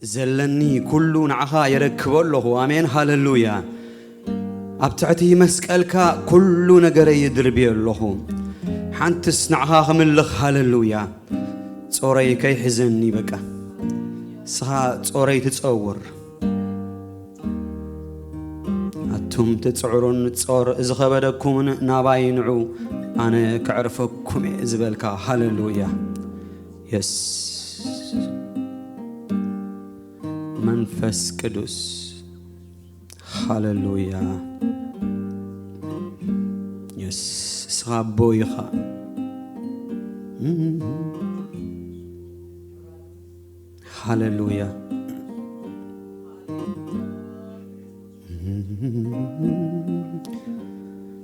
ዘለኒ ኩሉ ንዓኻ የረክቦ ኣለኹ። ኣሜን፣ ሃለሉያ። ኣብ ትሕቲ መስቀልካ ኩሉ ነገረይ ይድርብዮ ኣለኹ። ሓንትስ ንዓኻ ክምልኽ፣ ሃለሉያ። ጾረይ ከይሕዘኒ በቃ። ንስኻ ጾረይ ትጸውር። ኣቱም ትጽዕሩን ጾር ዝኸበደኩምን ናባይ ንዑ፣ ኣነ ከዕርፈኩም እየ ዝበልካ። ሃለሉያ። የስ። መንፈስ ቅዱስ። ሃለሉያ። የስ። እስኻ ኣቦ ኢኻ። ሃለሉያ።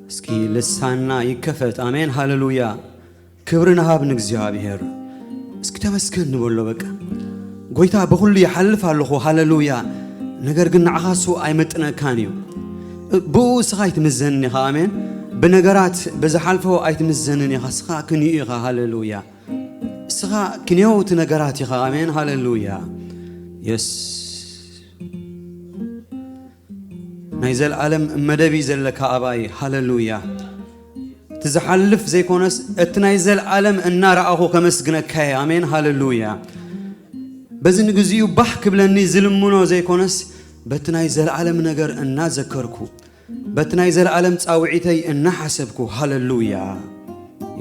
እስኪ ልሳና ይከፈት። ኣሜን፣ ሃለሉያ። ክብሪ ንሃብ ንእግዚኣብሔር። እስኪ ተመስገን ንበሎ በቃ። ጎይታ ብኹሉ ይሓልፍ ኣለኹ፣ ሃለሉያ። ነገር ግን ንዓኻ እሱ ኣይመጥነካን እዩ። ብኡ እስኻ ኣይትምዘንን ኢኻ፣ ኣሜን። ብነገራት ብዝሓልፎ ኣይትምዘንን ኢኻ፣ እስኻ ክንዩ ኢኻ፣ ሃለሉያ። እስኻ ክንዮ እቲ ነገራት ኢኻ፣ ኣሜን፣ ሃለሉያ። የስ። ናይ ዘልዓለም መደብ እዩ ዘለካ ኣባይ፣ ሃለሉያ። እቲ ዝሓልፍ ዘይኮነስ እቲ ናይ ዘልዓለም እናረኣኹ ከመስግነካ እየ፣ ኣሜን፣ ሃለሉያ። በዚ ንግዚኡ ባህ ክብለኒ ዝልምኖ ዘይኮነስ በቲ ናይ ዘልዓለም ነገር እናዘከርኩ፣ በቲ ናይ ዘልዓለም ጻውዒተይ እናሓሰብኩ፣ ሃለሉያ።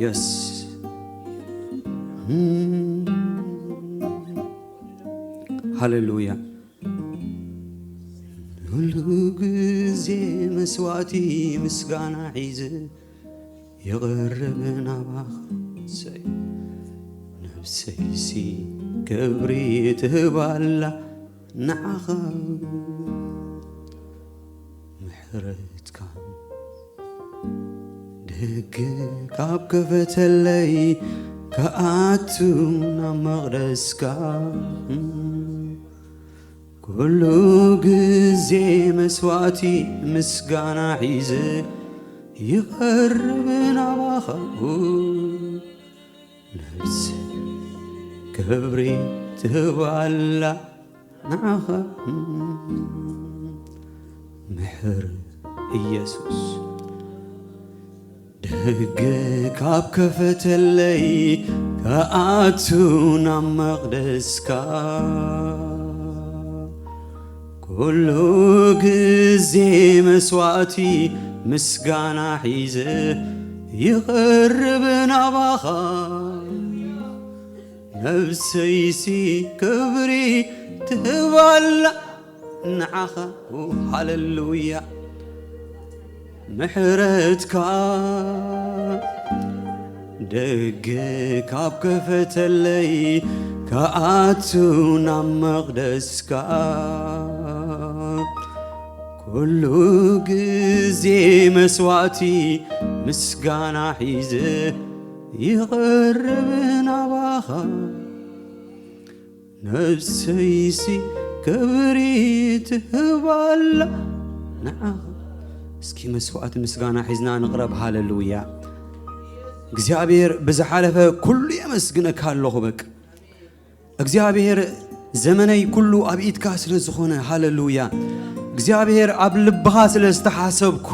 የስ። ሃለሉያ። ኩሉ ግዜ መስዋእቲ ምስጋና ሒዘ ይቐርብ ናባኻ። ሰይ፣ ነፍሰይሲ ክብሪ ትህባላ ንዓኻ። ምሕረትካ ደገ ካብ ከፈተለይ፣ ክኣቱ ናብ መቕደስካ። ኩሉ ግዜ መስዋእቲ ምስጋና ሒዘ ይቐርብ ናባኻ። ነፍሲ ክብሪ ትህባላ ንዓኻ። ምሕር ኢየሱስ ደገ ካብ ከፈተለይ፣ ክኣቱ ናብ መቕደስካ። ኩሉ ግዜ መስዋእቲ ምስጋና ሒዘ ይቐርብ ናባኻ። ነፍሰይሲ ክብሪ ትህባላ ንዓኻ። ሃለሉያ። ምሕረትካ ደገ ካብ ከፈተለይ፣ ክኣቱ ናብ መቕደስካ። ኩሉ ግዜ መስዋእቲ ምስጋና ሒዘ ይቐርብ ናባኻ። ነፍሰይሲ ክብሪ ትህባላ ንዓኻ። እስኪ መስዋእቲ ምስጋና ሒዝና ንቕረብ። ሃለሉያ። እግዚኣብሔር ብዝሓለፈ ኩሉ የመስግነካ ኣለኹ። በቃ እግዚኣብሔር ዘመነይ ኩሉ ኣብ ኢድካ ስለ ዝኾነ፣ ሃለሉያ። እግዚኣብሔር ኣብ ልብኻ ስለ ዝተሓሰብኩ፣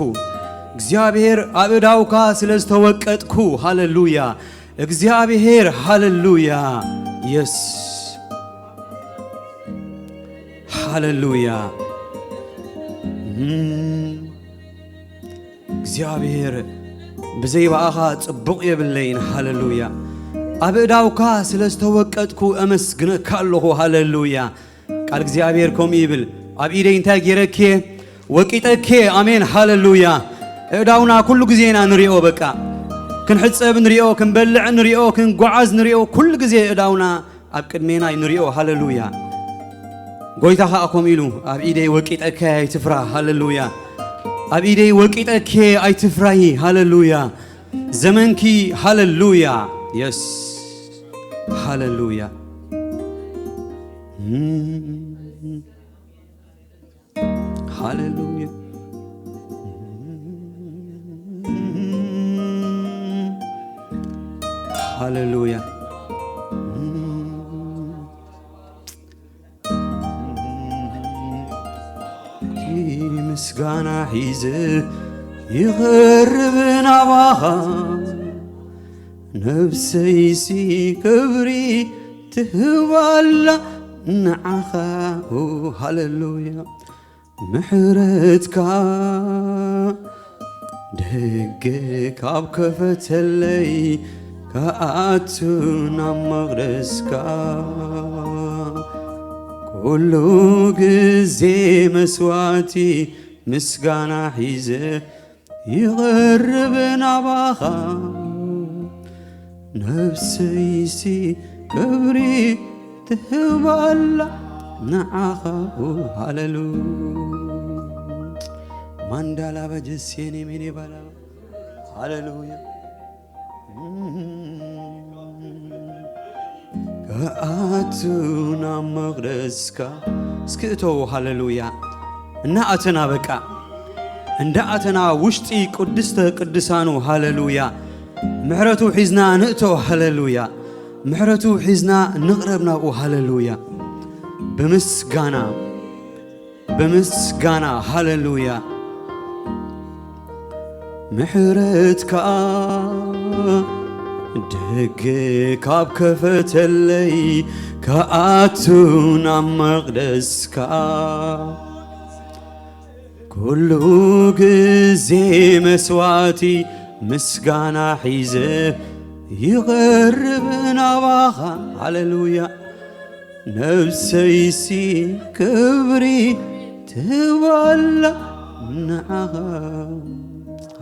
እግዚኣብሔር ኣብ እዳውካ ስለ ዝተወቀጥኩ፣ ሃለሉያ። እግዚኣብሔር፣ ሃለሉያ። የስ፣ ሃለሉያ። እም፣ እግዚኣብሔር ብዘይ ብኣኻ ጽቡቕ የብለይን። ሃለሉያ። ኣብ እዳውካ ስለ ዝተወቀጥኩ እመስግነካ ኣለኹ። ሃለሉያ። ቃል እግዚኣብሔር ከምኡ ይብል፣ ኣብ ኢደይ እንታይ ገይረክየ? ወቂጠክየ። ኣሜን፣ ሃለሉያ። እዳውና ኩሉ ግዜ ኢና ንሪኦ። በቃ ክንሕጸብ ንሪኦ፣ ክንበልዕ ንሪኦ፣ ክንጓዓዝ ንሪኦ፣ ኩሉ ግዜ እዳውና ኣብ ቅድሜና ንሪኦ። ሃለሉያ። ጎይታ ኸኣ ከምኡ ኢሉ፣ ኣብ ኢደይ ወቂጠክየ ኣይትፍራ። ሃለሉያ። ኣብ ኢደይ ወቂጠክየ ኣይትፍራሂ። ሃለሉያ። ዘመንኪ፣ ሃለሉያ። የስ፣ ሃለሉያ። ሃሌሉያ፣ ሃሌሉያ። ምስጋና ሒዘ ይቐርብ ናባኻ፣ ነፍሰይሲ ክብሪ ትህባላ ንዓኻ። ኦ፣ ሃሌሉያ። ምሕረትካ ደገ ካብ ከፈተለይ፣ ክኣቱ ናብ መቕደስካ፣ ኩሉ ግዜ መስዋዕቲ ምስጋና ሒዘ ይቐርብ ናባኻ። ነፍሰይሲ ክብሪ ትህባላ ንዓኻ። ሃሌሉ ማንዳላ በጀሴኒ ሚኒ ባላ። ሃሌሉያ። ክኣቱ ናብ መቕደስካ። እስኪ እተው። ሃሌሉያ። እናኣተና በቃ፣ እንዳኣተና ውሽጢ ቅድስተ ቅዱሳኑ። ሃሌሉያ። ምሕረቱ ሒዝና ንእቶ። ሃሌሉያ። ምሕረቱ ሒዝና ንቕረብ ናብኡ። ሃሌሉያ። ብምስጋና፣ ብምስጋና። ሃሌሉያ። ምሕረትካ ደገ ካብ ከፈተለይ፣ ክኣቱ ናብ መቕደስካ፣ ኩሉ ግዜ መስዋዕቲ ምስጋና ሒዘ ይቐርብ ናባኻ። ሃሌሉያ። ነፍሰይሲ ክብሪ ትህባላ ንዓኻ።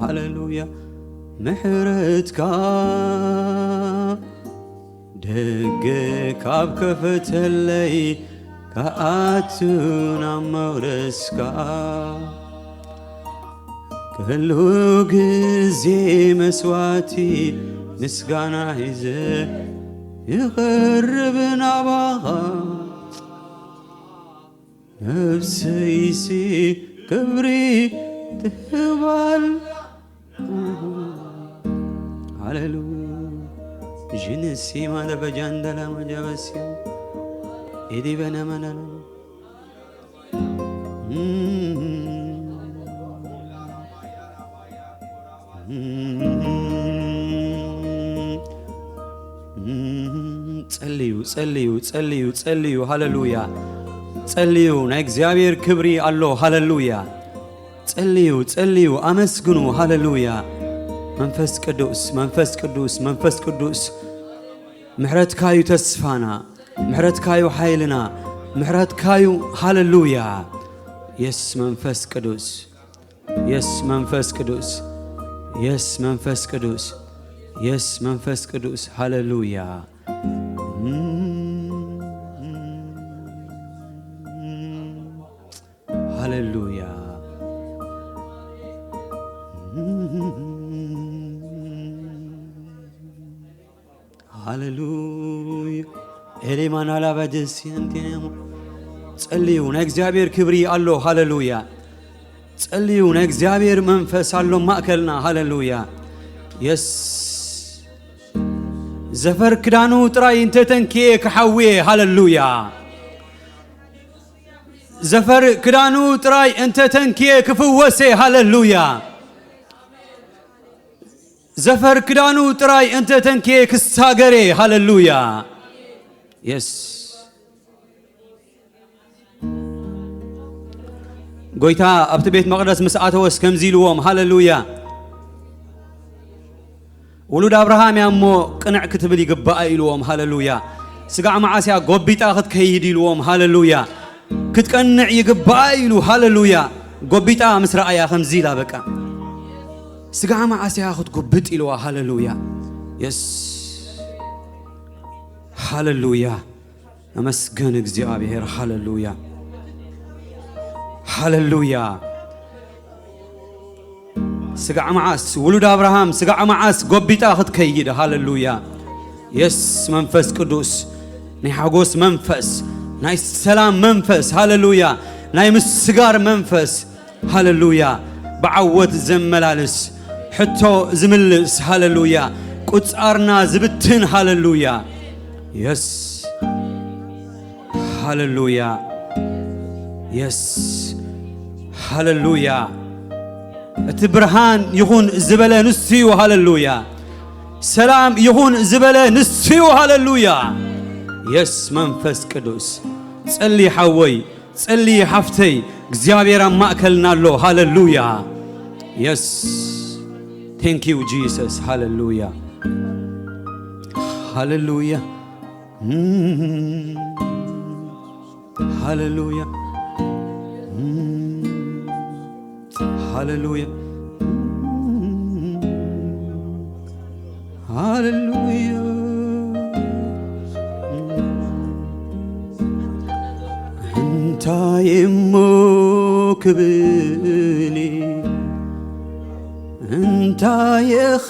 ሃሌሉያ። ምሕረትካ ደገ ካብ ከፈተለይ፣ ክኣቱ ናብ መቕደስካ፣ ኩሉ ግዜ መስዋዕቲ ምስጋና ሒዘ ይቐርብ ናባኻ። ነፍሰይሲ ክብሪ ትህባላ። ሃሌሉ ዥንሲ ማለበጃንደላ መጃበስያ ኢዲ በነመነሉ። ጸልዩ፣ ጸልዩ፣ ጸልዩ፣ ጸልዩ። ሃሌሉያ። ጸልዩ፣ ናይ እግዚኣብሔር ክብሪ ኣሎ። ሃሌሉያ። ጸልዩ፣ ጸልዩ፣ ኣመስግኑ። ሃሌሉያ። መንፈስ ቅዱስ፣ መንፈስ ቅዱስ፣ መንፈስ ቅዱስ፣ ምሕረትካዩ ተስፋና፣ ምሕረትካዩ ሓይልና፣ ምሕረትካዩ። ሃሌሉያ። የስ መንፈስ ቅዱስ፣ የስ መንፈስ ቅዱስ፣ የስ መንፈስ ቅዱስ፣ የስ መንፈስ ቅዱስ። ሃሌሉያ። ሃሌሉያ። ሃሌሉያ። ኤሌማና ላባጀስ የንቴኔሞ። ጸልዩ፣ ናይ እግዚኣብሔር ክብሪ ኣሎ። ሃሌሉያ። ጸልዩ፣ ናይ እግዚኣብሔር መንፈስ ኣሎ ማእከልና። ሃሌሉያ። የስ። ዘፈር ክዳኑ ጥራይ እንተተንክየ ክሓውየ። ሃሌሉያ። ዘፈር ክዳኑ ጥራይ እንተተንክየ ክፍወሰ። ሃሌሉያ። ዘፈር ክዳኑ ጥራይ እንተተንክየ ክሳገረ። ሃሌሉያ። የስ። ጎይታ ኣብቲ ቤት መቕደስ ምስ ኣተወስ ከምዚ ኢልዎም። ሃሌሉያ። ውሉድ ኣብርሃም እያ እሞ ቅንዕ ክትብል ይግባኣ ኢልዎም። ሃሌሉያ። ስጋዕ መዓስ እያ ጎቢጣ ክትከይድ ኢልዎም። ሃሌሉያ። ክትቀንዕ ይግባኣ ኢሉ። ሃሌሉያ። ጎቢጣ ምስ ረኣያ ከምዚ ኢላ በቃ። ስጋዕ መዓስ እያ ክትጎብጥ ኢልዋ። ሃሌሉያ። የስ። ሃሌሉያ። ኣመስግን እግዚኣብሔር። ሃሌሉያ። ሃሌሉያ። ስጋዕ መዓስ ውሉድ ኣብርሃም ስጋዕ መዓስ ጎቢጣ ክትከይድ። ሃሌሉያ። የስ መንፈስ ቅዱስ፣ ናይ ሓጎስ መንፈስ፣ ናይ ሰላም መንፈስ። ሃሌሉያ። ናይ ምስጋር መንፈስ። ሃሌሉያ። ብዓወት ዘመላልስ፣ ሕቶ ዝምልስ። ሃሌሉያ። ቁጻርና ዝብትን። ሃሌሉያ። የስ። ሃሌሉያ። የስ። ሃለሉያ። እቲ ብርሃን ይኹን ዝበለ ንሱ እዩ። ሃለሉያ። ሰላም ይኹን ዝበለ ንሱ እዩ። ሃለሉያ። የስ መንፈስ ቅዱስ፣ ጸሊ ሓወይ፣ ጸሊ ሓፍተይ፣ እግዚኣብሔር ኣብ ማእከልና ኣሎ። ሃለሉያ። የስ። Thank you Jesus። ሃለሉያ። ሃለሉያ። ሃለሉያ። ሃለሉያ። ሃለሉያ። እንታይ እሞ ክብል፣ እንታይ ኸ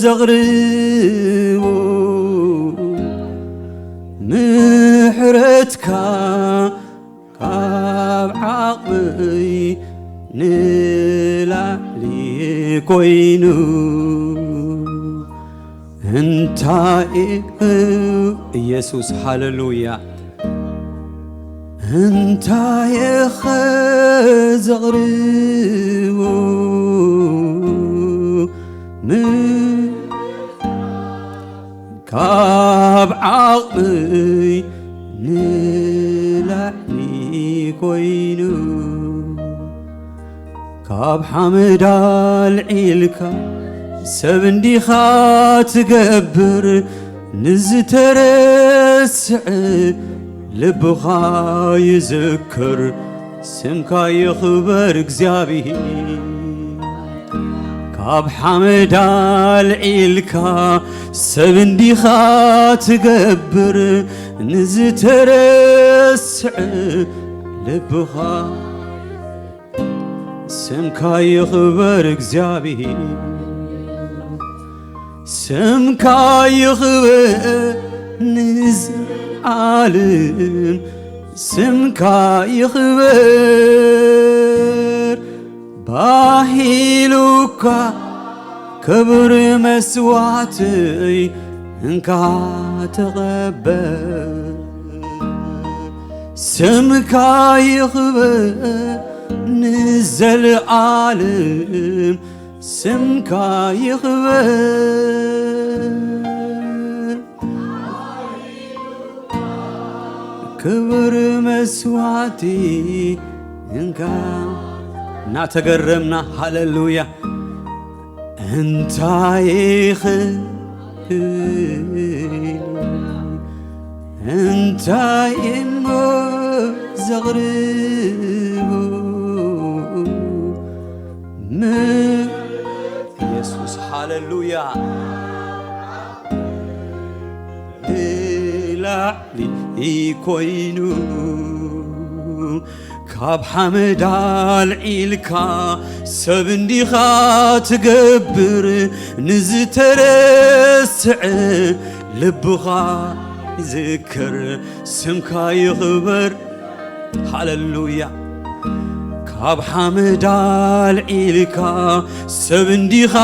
ዘቕርቦ፣ ምሕረትካ ካብ ዓቕመይ ንላዕሊ ኮይኑ። እንታይ ኢየሱስ፣ ሃለሉያ። እንታይ ኸ ዘቕርቦ፣ ምን ካብ ዓቕመይ ንላዕሊ ኮይኑ። ካብ ሓመድ ኣልዒልካ ሰብ እንዲኻ ትገብር፣ ንዝተረስዐ ልብኻ ይዝክር፣ ስምካ ይኽበር እግዚኣብሔር። ካብ ሓመድ ኣልዒልካ ሰብ እንዲኻ ትገብር፣ ንዝተረስዐ ልብኻ ስምካ ይኽበር እግዚኣብሔር፣ ስምካ ይኽበር ንዘለዓለም፣ ስምካ ይኽበር። ባሂሉካ ክቡር መስዋዕተይ እንካ ተቐበል። ስምካ ይኽበር ንዘለዓለም፣ ስምካ ይኽበር። ክቡር መስዋዕቲ እንካ እናተገረምና፣ ሃለሉያ። እንታይ ኽእል፣ እንታይ እሞ ዘቕርቦ፣ ም-፣ ኢየሱስ፣ ሃለሉያ። ንላዕሊ ኮይኑ ካብ ሓመድ ኣልዒልካ ሰብ እንዲኻ ትገብር፣ ንዝተረስዐ ልብኻ ይዝክር፣ ስምካ ይኽበር። ሃለሉያ። ካብ ሓመድ ኣልዒልካ ሰብ እንዲኻ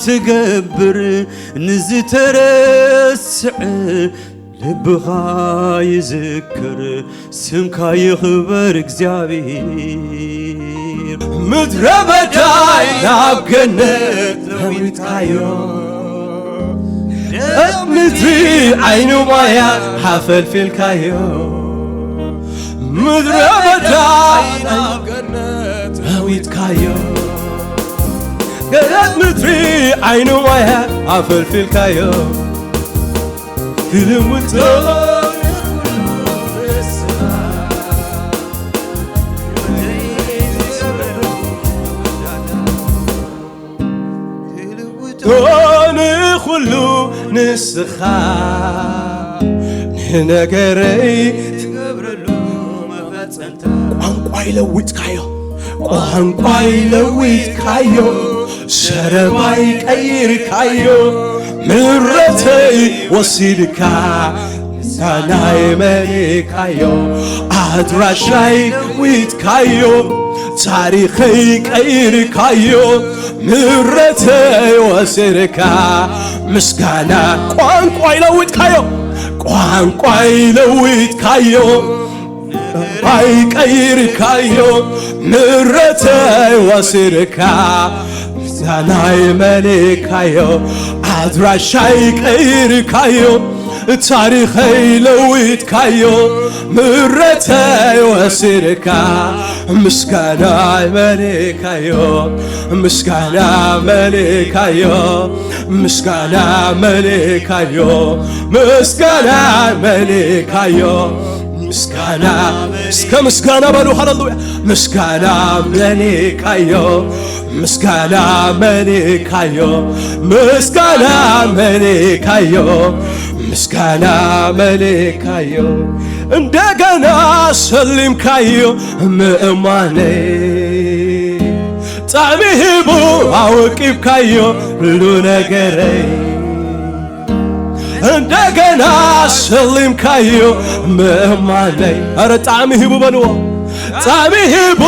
ትገብር፣ ንዝተረስዐ ልብኻ ይዝክር፣ ስምካ ይኽበር እግዚኣብሔር። ምድረ በዳይ ናብ ገነት ለዊጥካዮ፣ ደረቕ ምድሪ ዓይኑ ማያ ሓፈልፊልካዮ። ምድረ በዳይ ናብ ገነት ለዊጥካዮ፣ ደረቕ ምድሪ ዓይኑ ማያ ኣፈልፊልካዮ። ክልውጦ ንኹሉ ንስኻ ንነገረይ ትገብረሉ መፈጸምታ። ቋንቋይ ለዊጥካዮ፣ ቋንቋይ ለዊጥካዮ፣ ዘረባይ ቀይርካዮ፣ ምሕረተይ ወሲድካ፣ ምስጋናይ መሊእካዮ፣ ኣድራሻይ ለዊጥካዮ፣ ታሪኸይ ቀይርካዮ፣ ምሕረተይ ወሲድካ፣ ምስጋና ቋንቋይ ለዊጥካዮ፣ ቋንቋይ ለዊጥካዮ፣ ኣይቀይርካዮ፣ ምሕረተይ ወሲድካ፣ ምስጋናይ መሊእካዮ፣ ኣድራሻይ ቀይርካዮ፣ ታሪኸይ ለዊጥካዮ፣ ምሕረተይ ወሲድካ፣ ምስጋናይ መሊእካዮ፣ ምስጋና መሊእካዮ፣ ምስጋና መሊእካዮ፣ ምስጋና መሊእካዮ፣ ምስጋና እስከ ምስጋና በሉ። ሃሌሉያ። ምስጋና መሊእካዮ፣ ምስጋና መሊእካዮ፣ ምስጋና መሊእካዮ፣ ምስጋና መሊእካዮ፣ እንደገና ሰሊምካዮ ምእማነይ፣ ጣዕሚ ሂቡ ኣወቂብካዮ ኩሉ ነገረይ፣ እንደገና ሰሊምካዮ ምእማነይ። ኣረ ጣዕሚ ሂቡ በልዎ። ጣዕሚ ሂቡ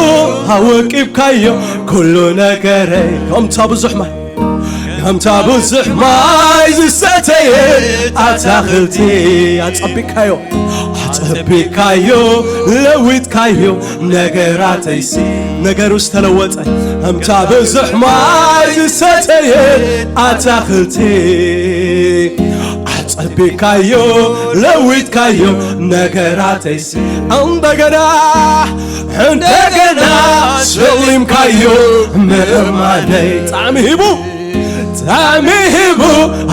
ኣወቂብካዮ ኩሉ ነገረይ። ከምታ ብዙሕ ማይ፣ ከምታ ብዙሕ ማይ ዝሰተየ ኣታኽልቲ ኣጸቢካዮ፣ ኣጸቢካዮ፣ ለዊጥካዮ ነገራተይሲ፣ ነገሩ ዝተለወጠ። ከምታ ብዙሕ ማይ ዝሰተየ ኣታኽልቲ ኣጸቢካዮ፣ ለዊጥካዮ ነገራተይሲ፣ እንደገና፣ እንደገና ሰሊምካዮ ምእማነይ፣ ጣዕሚ ሂቡ፣ ጣዕሚ ሂቡ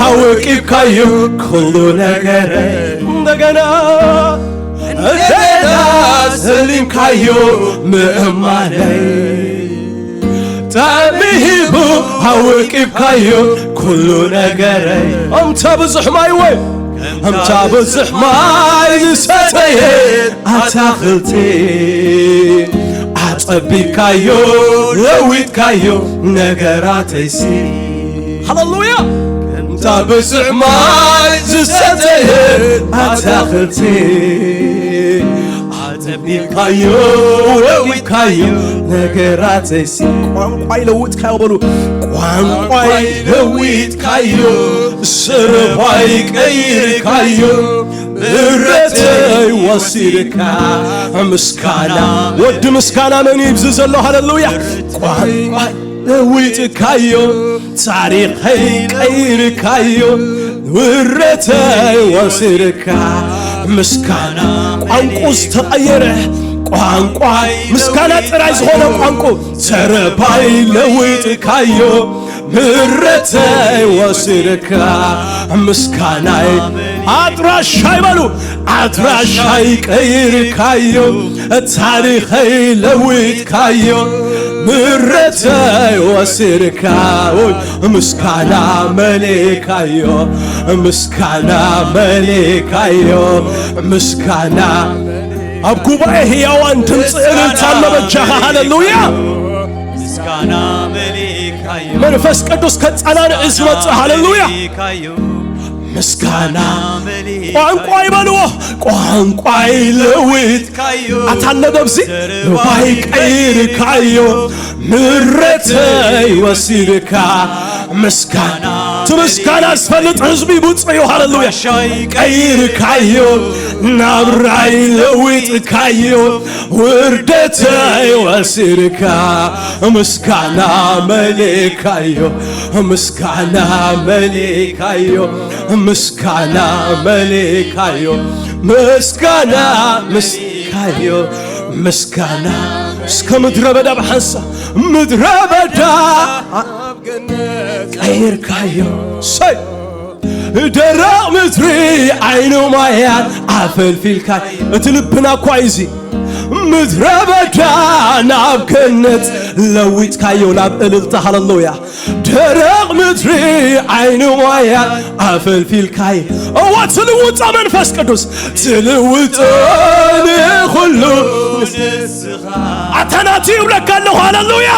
ኣወቂብካዮ ኩሉ ነገረይ፣ እንደገና፣ እንደገና ሰሊምካዮ ምእማነይ፣ ጣዕሚ ሂቡ ኣወቂብካዮ ኩሉ ነገረይ። ከምታ ብዙሕ ማይ ወይ፣ ከምታ ብዙሕ ማይ ዝሰተየ ኣታኽልቲ ኣጸቢካዮ፣ ለዊጥካዮ ነገራተይሲ። ሃሌሉያ። ከምታ ብዙሕ ማይ ዝሰተየ ኣታኽልቲ ኣጸቢካዮ፣ ለዊጥካዮ ነገራተይሲ። ቋንቋይ ለዊጥካዮ በሉ። ቋንቋይ ለዊጥካዮ፣ ዘረባይ ቀይርካዮ፣ ምሕረተይ ወሲድካ፣ ምስጋና። ወዲ ምስጋና መን እዩ ኣብዚ ዘሎ? ሃሌሉያ። ቋንቋይ ለዊጥካዮ፣ ታሪኸይ ቀይርካዮ፣ ምሕረተይ ወሲድካ፣ ምስጋና። ቋንቁ ዝተቐየረ ቋንቋ፣ ምስጋና ጥራይ ዝኾነ ቋንቁ፣ ዘረባይ ለዊጥካዮ፣ ምሕረተይ ወሲድካ፣ ምስጋናይ ኣድራሻይ በሉ፣ ኣድራሻይ ቀይርካዮ፣ ታሪኸይ ለዊጥካዮ፣ ምሕረተይ ወሲድካ፣ ኦይ፣ ምስጋና መሊእካዮ፣ ምስጋና መሊእካዮ፣ ምስጋና። ኣብ ጉባኤ ህያዋን ድምፂ እልልታ ኣሎ በጃኻ። ሃሌሉያ። ምስጋና መሊእካዮ፣ መንፈስ ቅዱስ ከጸናንዕ ዝመጽእ። ሃሌሉያ። መሊእካዮ፣ ምስጋና ቋንቋ ይበልዎ፣ ቋንቋ ይለውጥ። ኣታ ኣሎ ዶብዚ፣ ዘረባይ ቀይርካዮ፣ ምሕረተይ ወሲድካ፣ ምስጋና። እቲ ምስጋና ዝፈልጥ ህዝቢ ብፁዕ እዩ። ሃሌሉያ። ቀይርካዮ፣ ናብራይ ለዊጥካዮ፣ ውርደተይ ወሲድካ፣ ምስጋና መሊእካዮ፣ ምስጋና መሊእካዮ፣ ምስጋና መሊእካዮ፣ ምስጋና ምስካዮ፣ ምስጋና። እስከ ምድረ በዳ ብሓንሳ ምድረ በዳ ቀይርካዮ። ሰይ ደረቕ ምድሪ ዓይኑ ማያት ኣፈልፊልካ። እቲ ልብና እኳ እዩ እዚ። ምድረ በዳ ናብ ገነት ለዊጥካዮ፣ ናብ እልልታ። ሃሌሉያ። ደረቕ ምድሪ ዓይኑ ማያት ኣፈልፊልካዮ። እወ ትልውጦ መንፈስ ቅዱስ፣ ትልውጦ ንኹሉ። ኣታ ናቱ ይብለካ ኣለኹ። ሃሌሉያ።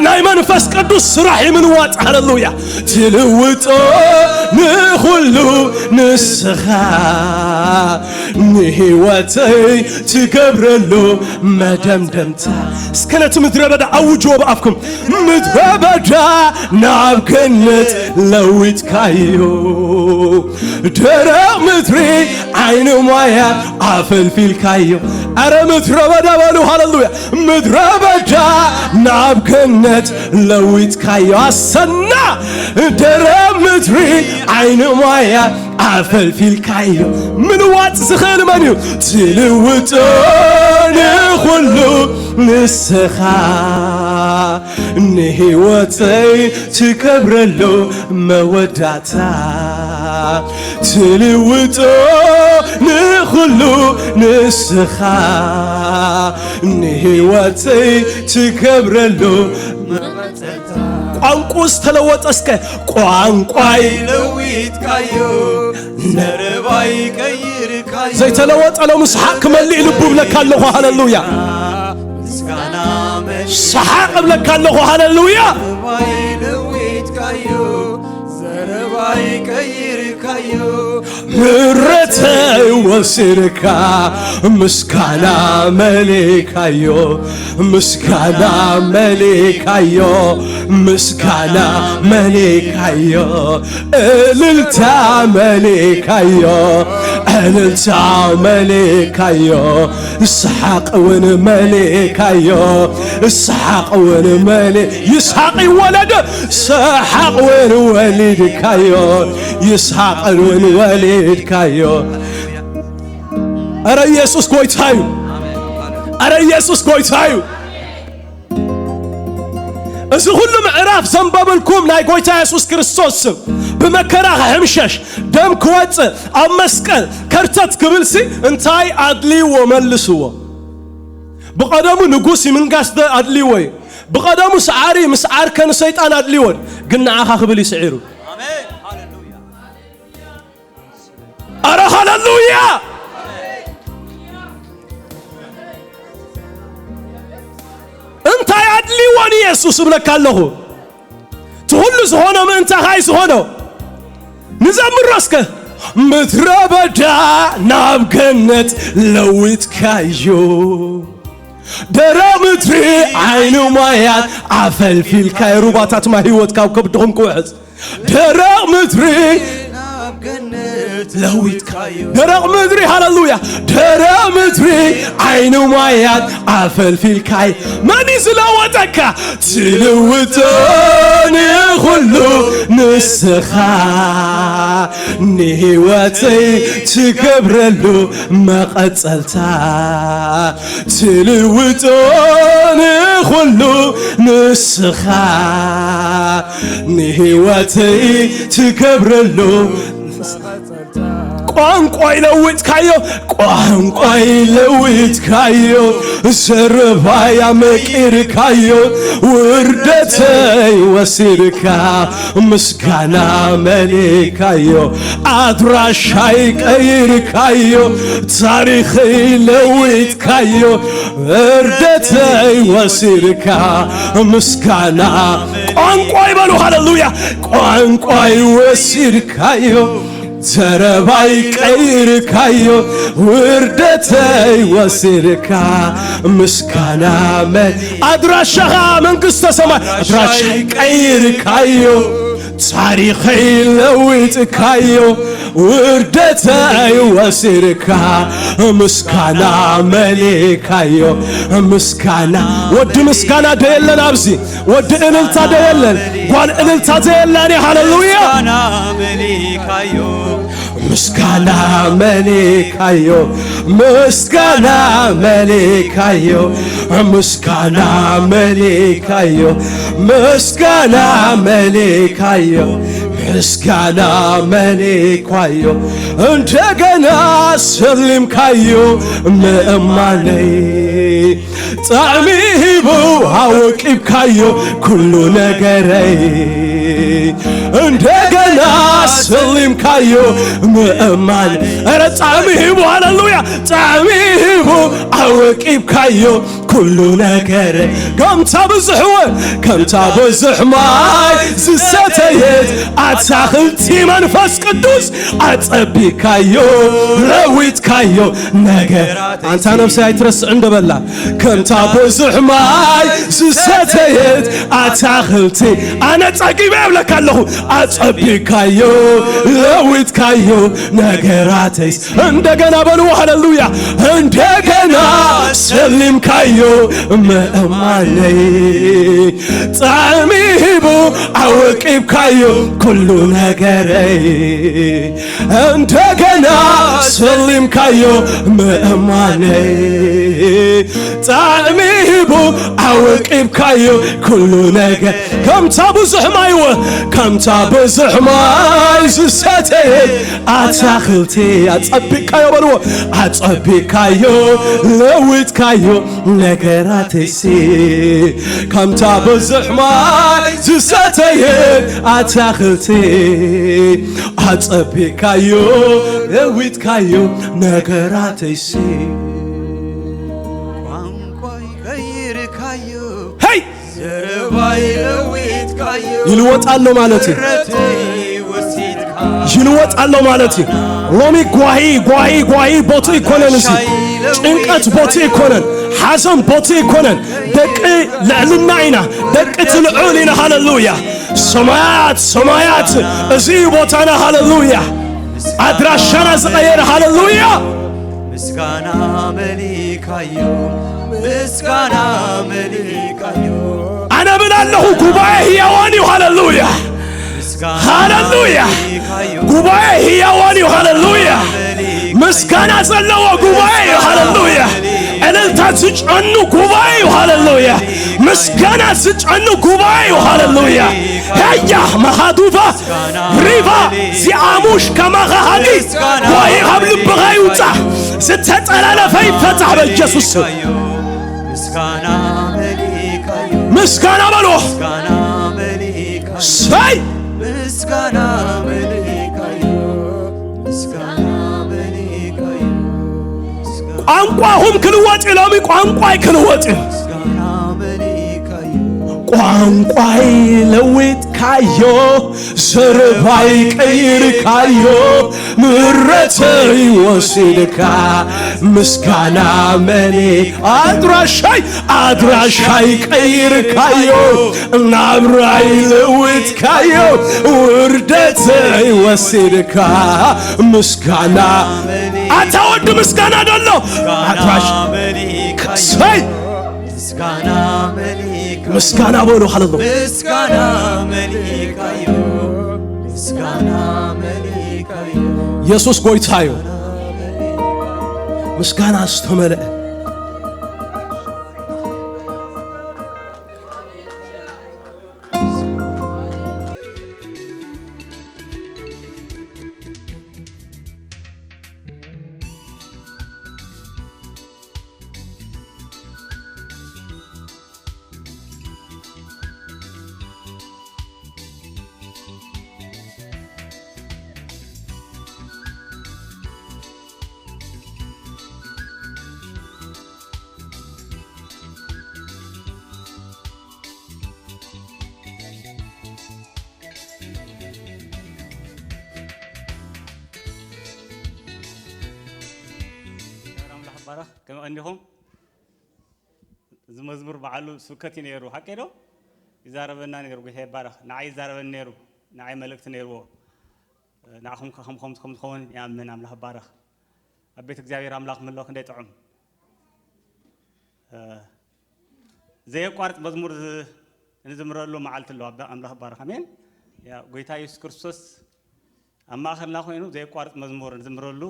ናይ መንፈስ ቅዱስ ስራሕ እዩ ምልዋጥ። ሃለሉያ። ትልውጦ ንኹሉ ንስኻ፣ ንህይወተይ ትገብረሉ መደምደምታ። እስከ ነቲ ምድረ በዳ ኣውጅዎ ብኣፍኩም። ምድረ በዳ ናብ ገነት ለዊጥካዮ፣ ደረቕ ምድሪ ዓይኒ ማያ ኣፈልፊልካዮ። ኣረ ምድረ በዳ በሉ፣ ሃለሉያ። ምድረ በዳ ናብ ገነት ለዊጥካዮ። ኣሰና፣ ደረቕ ምድሪ ዓይኒ ማያ ኣፈልፊልካዮ። ምልዋጥ ዝኽእል መን እዩ? ትልውጦ ንኹሉ ንስኻ፣ ንህይወተይ ትገብረሉ መወዳእታ። ትልውጦ ንኹሉ ንስኻ፣ ንህይወተይ ትገብረሉ መወዳእታ። ቋንቋ ዝተለወጠ እስከ ቋንቋይ ለዊጥካዮ፣ ዘረባይ ቀይርካዮ። ዘይተለወጠ ሎሚ ሰሓቕ ክመልእ ልቡ እብለካ ኣለኹ። ሃለሉያ። ምስጋና መ- ሰሓቕ እብለካ ኣለኹ። ሃለሉያ። ዘረባይ ለዊጥካዮ፣ ዘረባይ ቀይርካዮ። ምሕረተይ ወሲድካ ምስጋና መሊእካዮ፣ ምስጋና መሊእካዮ፣ ምስጋና መሊእካዮ፣ እልልታ መሊእካዮ፣ እልልታ መሊእካዮ፣ ሰሓቕ እውን መሊእካዮ፣ ሰሓቕ እውን መሊእ-፣ ይስሓቕ ይወለድ፣ ሰሓቕ እውን ወሊድካዮ፣ ይስሓቕ እውን ወሊድካዮ። ኣረ ኢየሱስ ጎይታ እዩ። ኣረ ኢየሱስ ጎይታ እዩ። እዚ ኩሉ ምዕራፍ ዘንበብልኩም ናይ ጎይታ የሱስ ክርስቶስ ስም ብመከራ ክሕምሸሽ፣ ደም ክወጽእ፣ ኣብ መስቀል ከርተት ክብልሲ እንታይ ኣድልይዎ? መልስዎ። ብቐደሙ ንጉስ ይምንጋስ ደ ኣድልይዎ እዩ። ብቐደሙ ሰዓሪ ምስ ዓርከ ንሰይጣን ኣድልይዎ። ግን ንዓኻ ክብል ይስዒሩ። ኣረ ሃለሉያ! እንታይ ኣድልይዎ ንየሱስ እብለካ ኣለኹ። እቲ ኩሉ ዝኾኖ ምእንታኻ እዩ ዝኾኖ። ንዘምሮ እስከ። ምድረ በዳ ናብ ገነት ለዊጥካዮ፣ ደረቕ ምድሪ ዓይኒ ማያት ኣፈልፊልካዮ፣ ሩባታት ማይ ህይወት ካብ ከብድኹም ክውሕዝ። ደረቕ ምድሪ ለዊጥካዮ። ደረቕ ምድሪ፣ ሃለሉያ። ደረቕ ምድሪ ዓይኒ ማያት ኣፈልፊልካዮ። መን እዩ ዝለወጠካ? ትልውጦ ንኹሉ ንስኻ፣ ንህይወተይ ትገብረሉ መቐጸልታ። ትልውጦ ንኹሉ ንስኻ፣ ንህይወተይ ትገብረሉ። ቋንቋይ ለዊጥካዮ፣ ቋንቋይ ለዊጥካዮ፣ ዘረባይ ኣመቂርካዮ፣ ውርደተይ ወሲድካ፣ ምስጋና መሊእካዮ፣ ኣድራሻይ ቀይርካዮ፣ ታሪኸይ ለዊጥካዮ፣ ውርደተይ ወሲድካ፣ ምስጋና። ቋንቋይ በሉ፣ ሃለሉያ። ቋንቋይ ወሲድካዮ፣ ዘረባይ ቀይርካዮ፣ ውርደተይ ወሲድካ፣ ምስጋና መ-፣ ኣድራሻኻ መንግስተ ሰማይ። ኣድራሻይ ቀይርካዮ፣ ታሪኸይ ለዊጥካዮ፣ ውርደተይ ወሲድካ፣ ምስጋና መሊእካዮ። ምስጋና። ወዲ ምስጋና ዶ የለን ኣብዚ? ወዲ እልልታ ዶ የለን? ጓል እልልታ ዶ የለን? ሃለሉያ። ምስጋና መሊእካዮ፣ ምስጋና መሊእካዮ፣ ምስጋና መሊእካዮ፣ ምስጋና መሊእካዮ፣ ምስጋና መሊእካዮ፣ ምስጋና መሊእካዮ፣ እንደገና ሰሊምካዮ ምእማነይ። ጣዕሚ ሂቡ ኣወቂብካዮ ኩሉ ነገረይ፣ እንደገና ሰሊምካዮ ምእማን። ኧረ ጣዕሚ ሂቡ፣ ሃለሉያ፣ ጣዕሚ ሂቡ ኣወቂብካዮ ኩሉ ነገር ከምታ ብዙሕ ወ-፣ ከምታ ብዙሕ ማይ ዝሰተየት ኣታኽልቲ መንፈስ ቅዱስ ኣጸቢካዮ፣ ለዊጥካዮ ነገር። ኣንታ ነፍሰይ ኣይትረስዕ እንደበላ፣ ከምታ ብዙሕ ማይ ዝሰተየት ኣታኽልቲ ኣነ ጸጊበ እብለካ ኣለኹ። ኣጸቢካዮ፣ ለዊጥካዮ ነገራተይስ እንደገና በልዎ። ሃሌሉያ። እንደገና ሰሊምካዮ ምእማነይ፣ ጣዕሚ ሂቡ ኣወቂብካዮ ኩሉ ነገረይ። እንደገና ሰሊምካዮ ምእማነይ፣ ጣዕሚ ሂቡ ኣወቂብካዮ ኩሉ ነገር። ከምታ ብዙሕ ማይ ወ-፣ ከምታ ብዙሕ ማይ ዝሰተየ ኣታኽልቲ ኣጸቢቃዮ በልዎ። ኣጸቢቃዮ፣ ለዊጥካዮ ነገራተይሲ፣ ከምታ ብዙሕ ማይ ዝሰተየ ኣታኽልቲ ኣጸቢቃዮ፣ ለዊጥካዮ ነገራተይሲ። ቋንቋይ ቀይርካዮ፣ ሄይ! ዘረባይ ለዊጥካዮ፣ ይልወጥ ኣሎ ማለት እዩ። ምሕረተይ ወሲድካ። ይልወጥ ኣሎ ማለት እዩ። ሎሚ ጓሂ፣ ጓሂ፣ ጓሂ ቦቱ ይኮነን። እዚ ጭንቀት ቦቱ ይኮነን። ሓዘን ቦቱ ይኮነን። ደቂ ልዕልና ኢና፣ ደቂ ትልዑል ኢና። ሃሌሉያ። ሰማያት፣ ሰማያት፣ እዚ እዩ ቦታና። ሃሌሉያ። ኣድራሻና ዝቐየረ። ሃሌሉያ። ምስጋና መሊካዮ፣ ምስጋና መሊካዮ። ኣነ ብል ኣለኹ፣ ጉባኤ ህያዋን እዩ። ሃሌሉያ። ሃሌሉያ። ጉባኤ ህያዋን እዩ። ሃሌሉያ። ምስጋና ዘለዎ ጉባኤ እዩ። ሃሌሉያ። እልልታ ዝጨኑ ጉባኤ እዩ። ሃሌሉያ። ምስጋና ዝጨኑ ጉባኤ እዩ። ሃሌሉያ። ያያ መሃዱፋ ሪቫ ዚኣሙሽ ከማኻ ሃዲ ጓሂ ካብ ልብኻ ይውጻእ። ዝተጠላለፈ ይፈታሕ በኢየሱስ ስም። ምስጋና መሊካዮ፣ ምስጋና በሎ። ምስጋና መሊካዮ፣ ሰይ! ምስጋና መሊካዮ፣ ምስጋና መሊካዮ፣ ምስጋና ቋንቋኹም ክልወጥ እዩ። ሎሚ ቋንቋይ ክልወጥ እዩ። ምስጋና መሊካዮ፣ ቋንቋይ ለዊጥካዮ፣ ዘረባይ ቀይርካዮ፣ ምሕረተይ ወሲድካ። ምስጋና መኒ ኣድራሻይ፣ ኣድራሻይ ቀይርካዮ፣ ናብራይ ለዊጥካዮ፣ ውርደተይ ወሲድካ። ምስጋና ኣታ ወዲ ምስጋና ደሎ ኣድራሽ ሰይ ምስጋና መሊካ፣ ምስጋና በሉ። ሃሌሉያ። ምስጋና መሊካዮ፣ ምስጋና መሊካዮ። የሱስ ጎይታ እዩ። ምስጋና ዝተመልአ እግዚኣብሔር ኣምላኽ ይባረኽ። ከመይ ቀኒኹም? እዚ መዝሙር በዓሉ ስብከት እዩ ነይሩ፣ ሓቀይ ዶ? ይዛረበና ነይሩ፣ ጌታ ይባረኽ። ንዓይ ይዛረበኒ ነይሩ፣ ንዓይ መልእክቲ ነይርዎ። ንዓኹም ከ ከም፣ ከም፣ ከም ትኸውን ይኣምን። ኣምላኽ ይባረኽ። ኣብ ቤት እግዚኣብሔር ኣምላኽ ምህላው ክንደይ ጥዑም። እ፣ ዘየቋርጽ መዝሙር ዝ-፣ እንዝምረሉ መዓልቲ ኣሎ። ኣባ-፣ ኣምላኽ ይባረኽ። ኣሜን። ያ፣ ጎይታ የሱስ ክርስቶስ ኣብ ማእከልና ኮይኑ ዘየቋርጽ መዝሙር እንዝምረሉ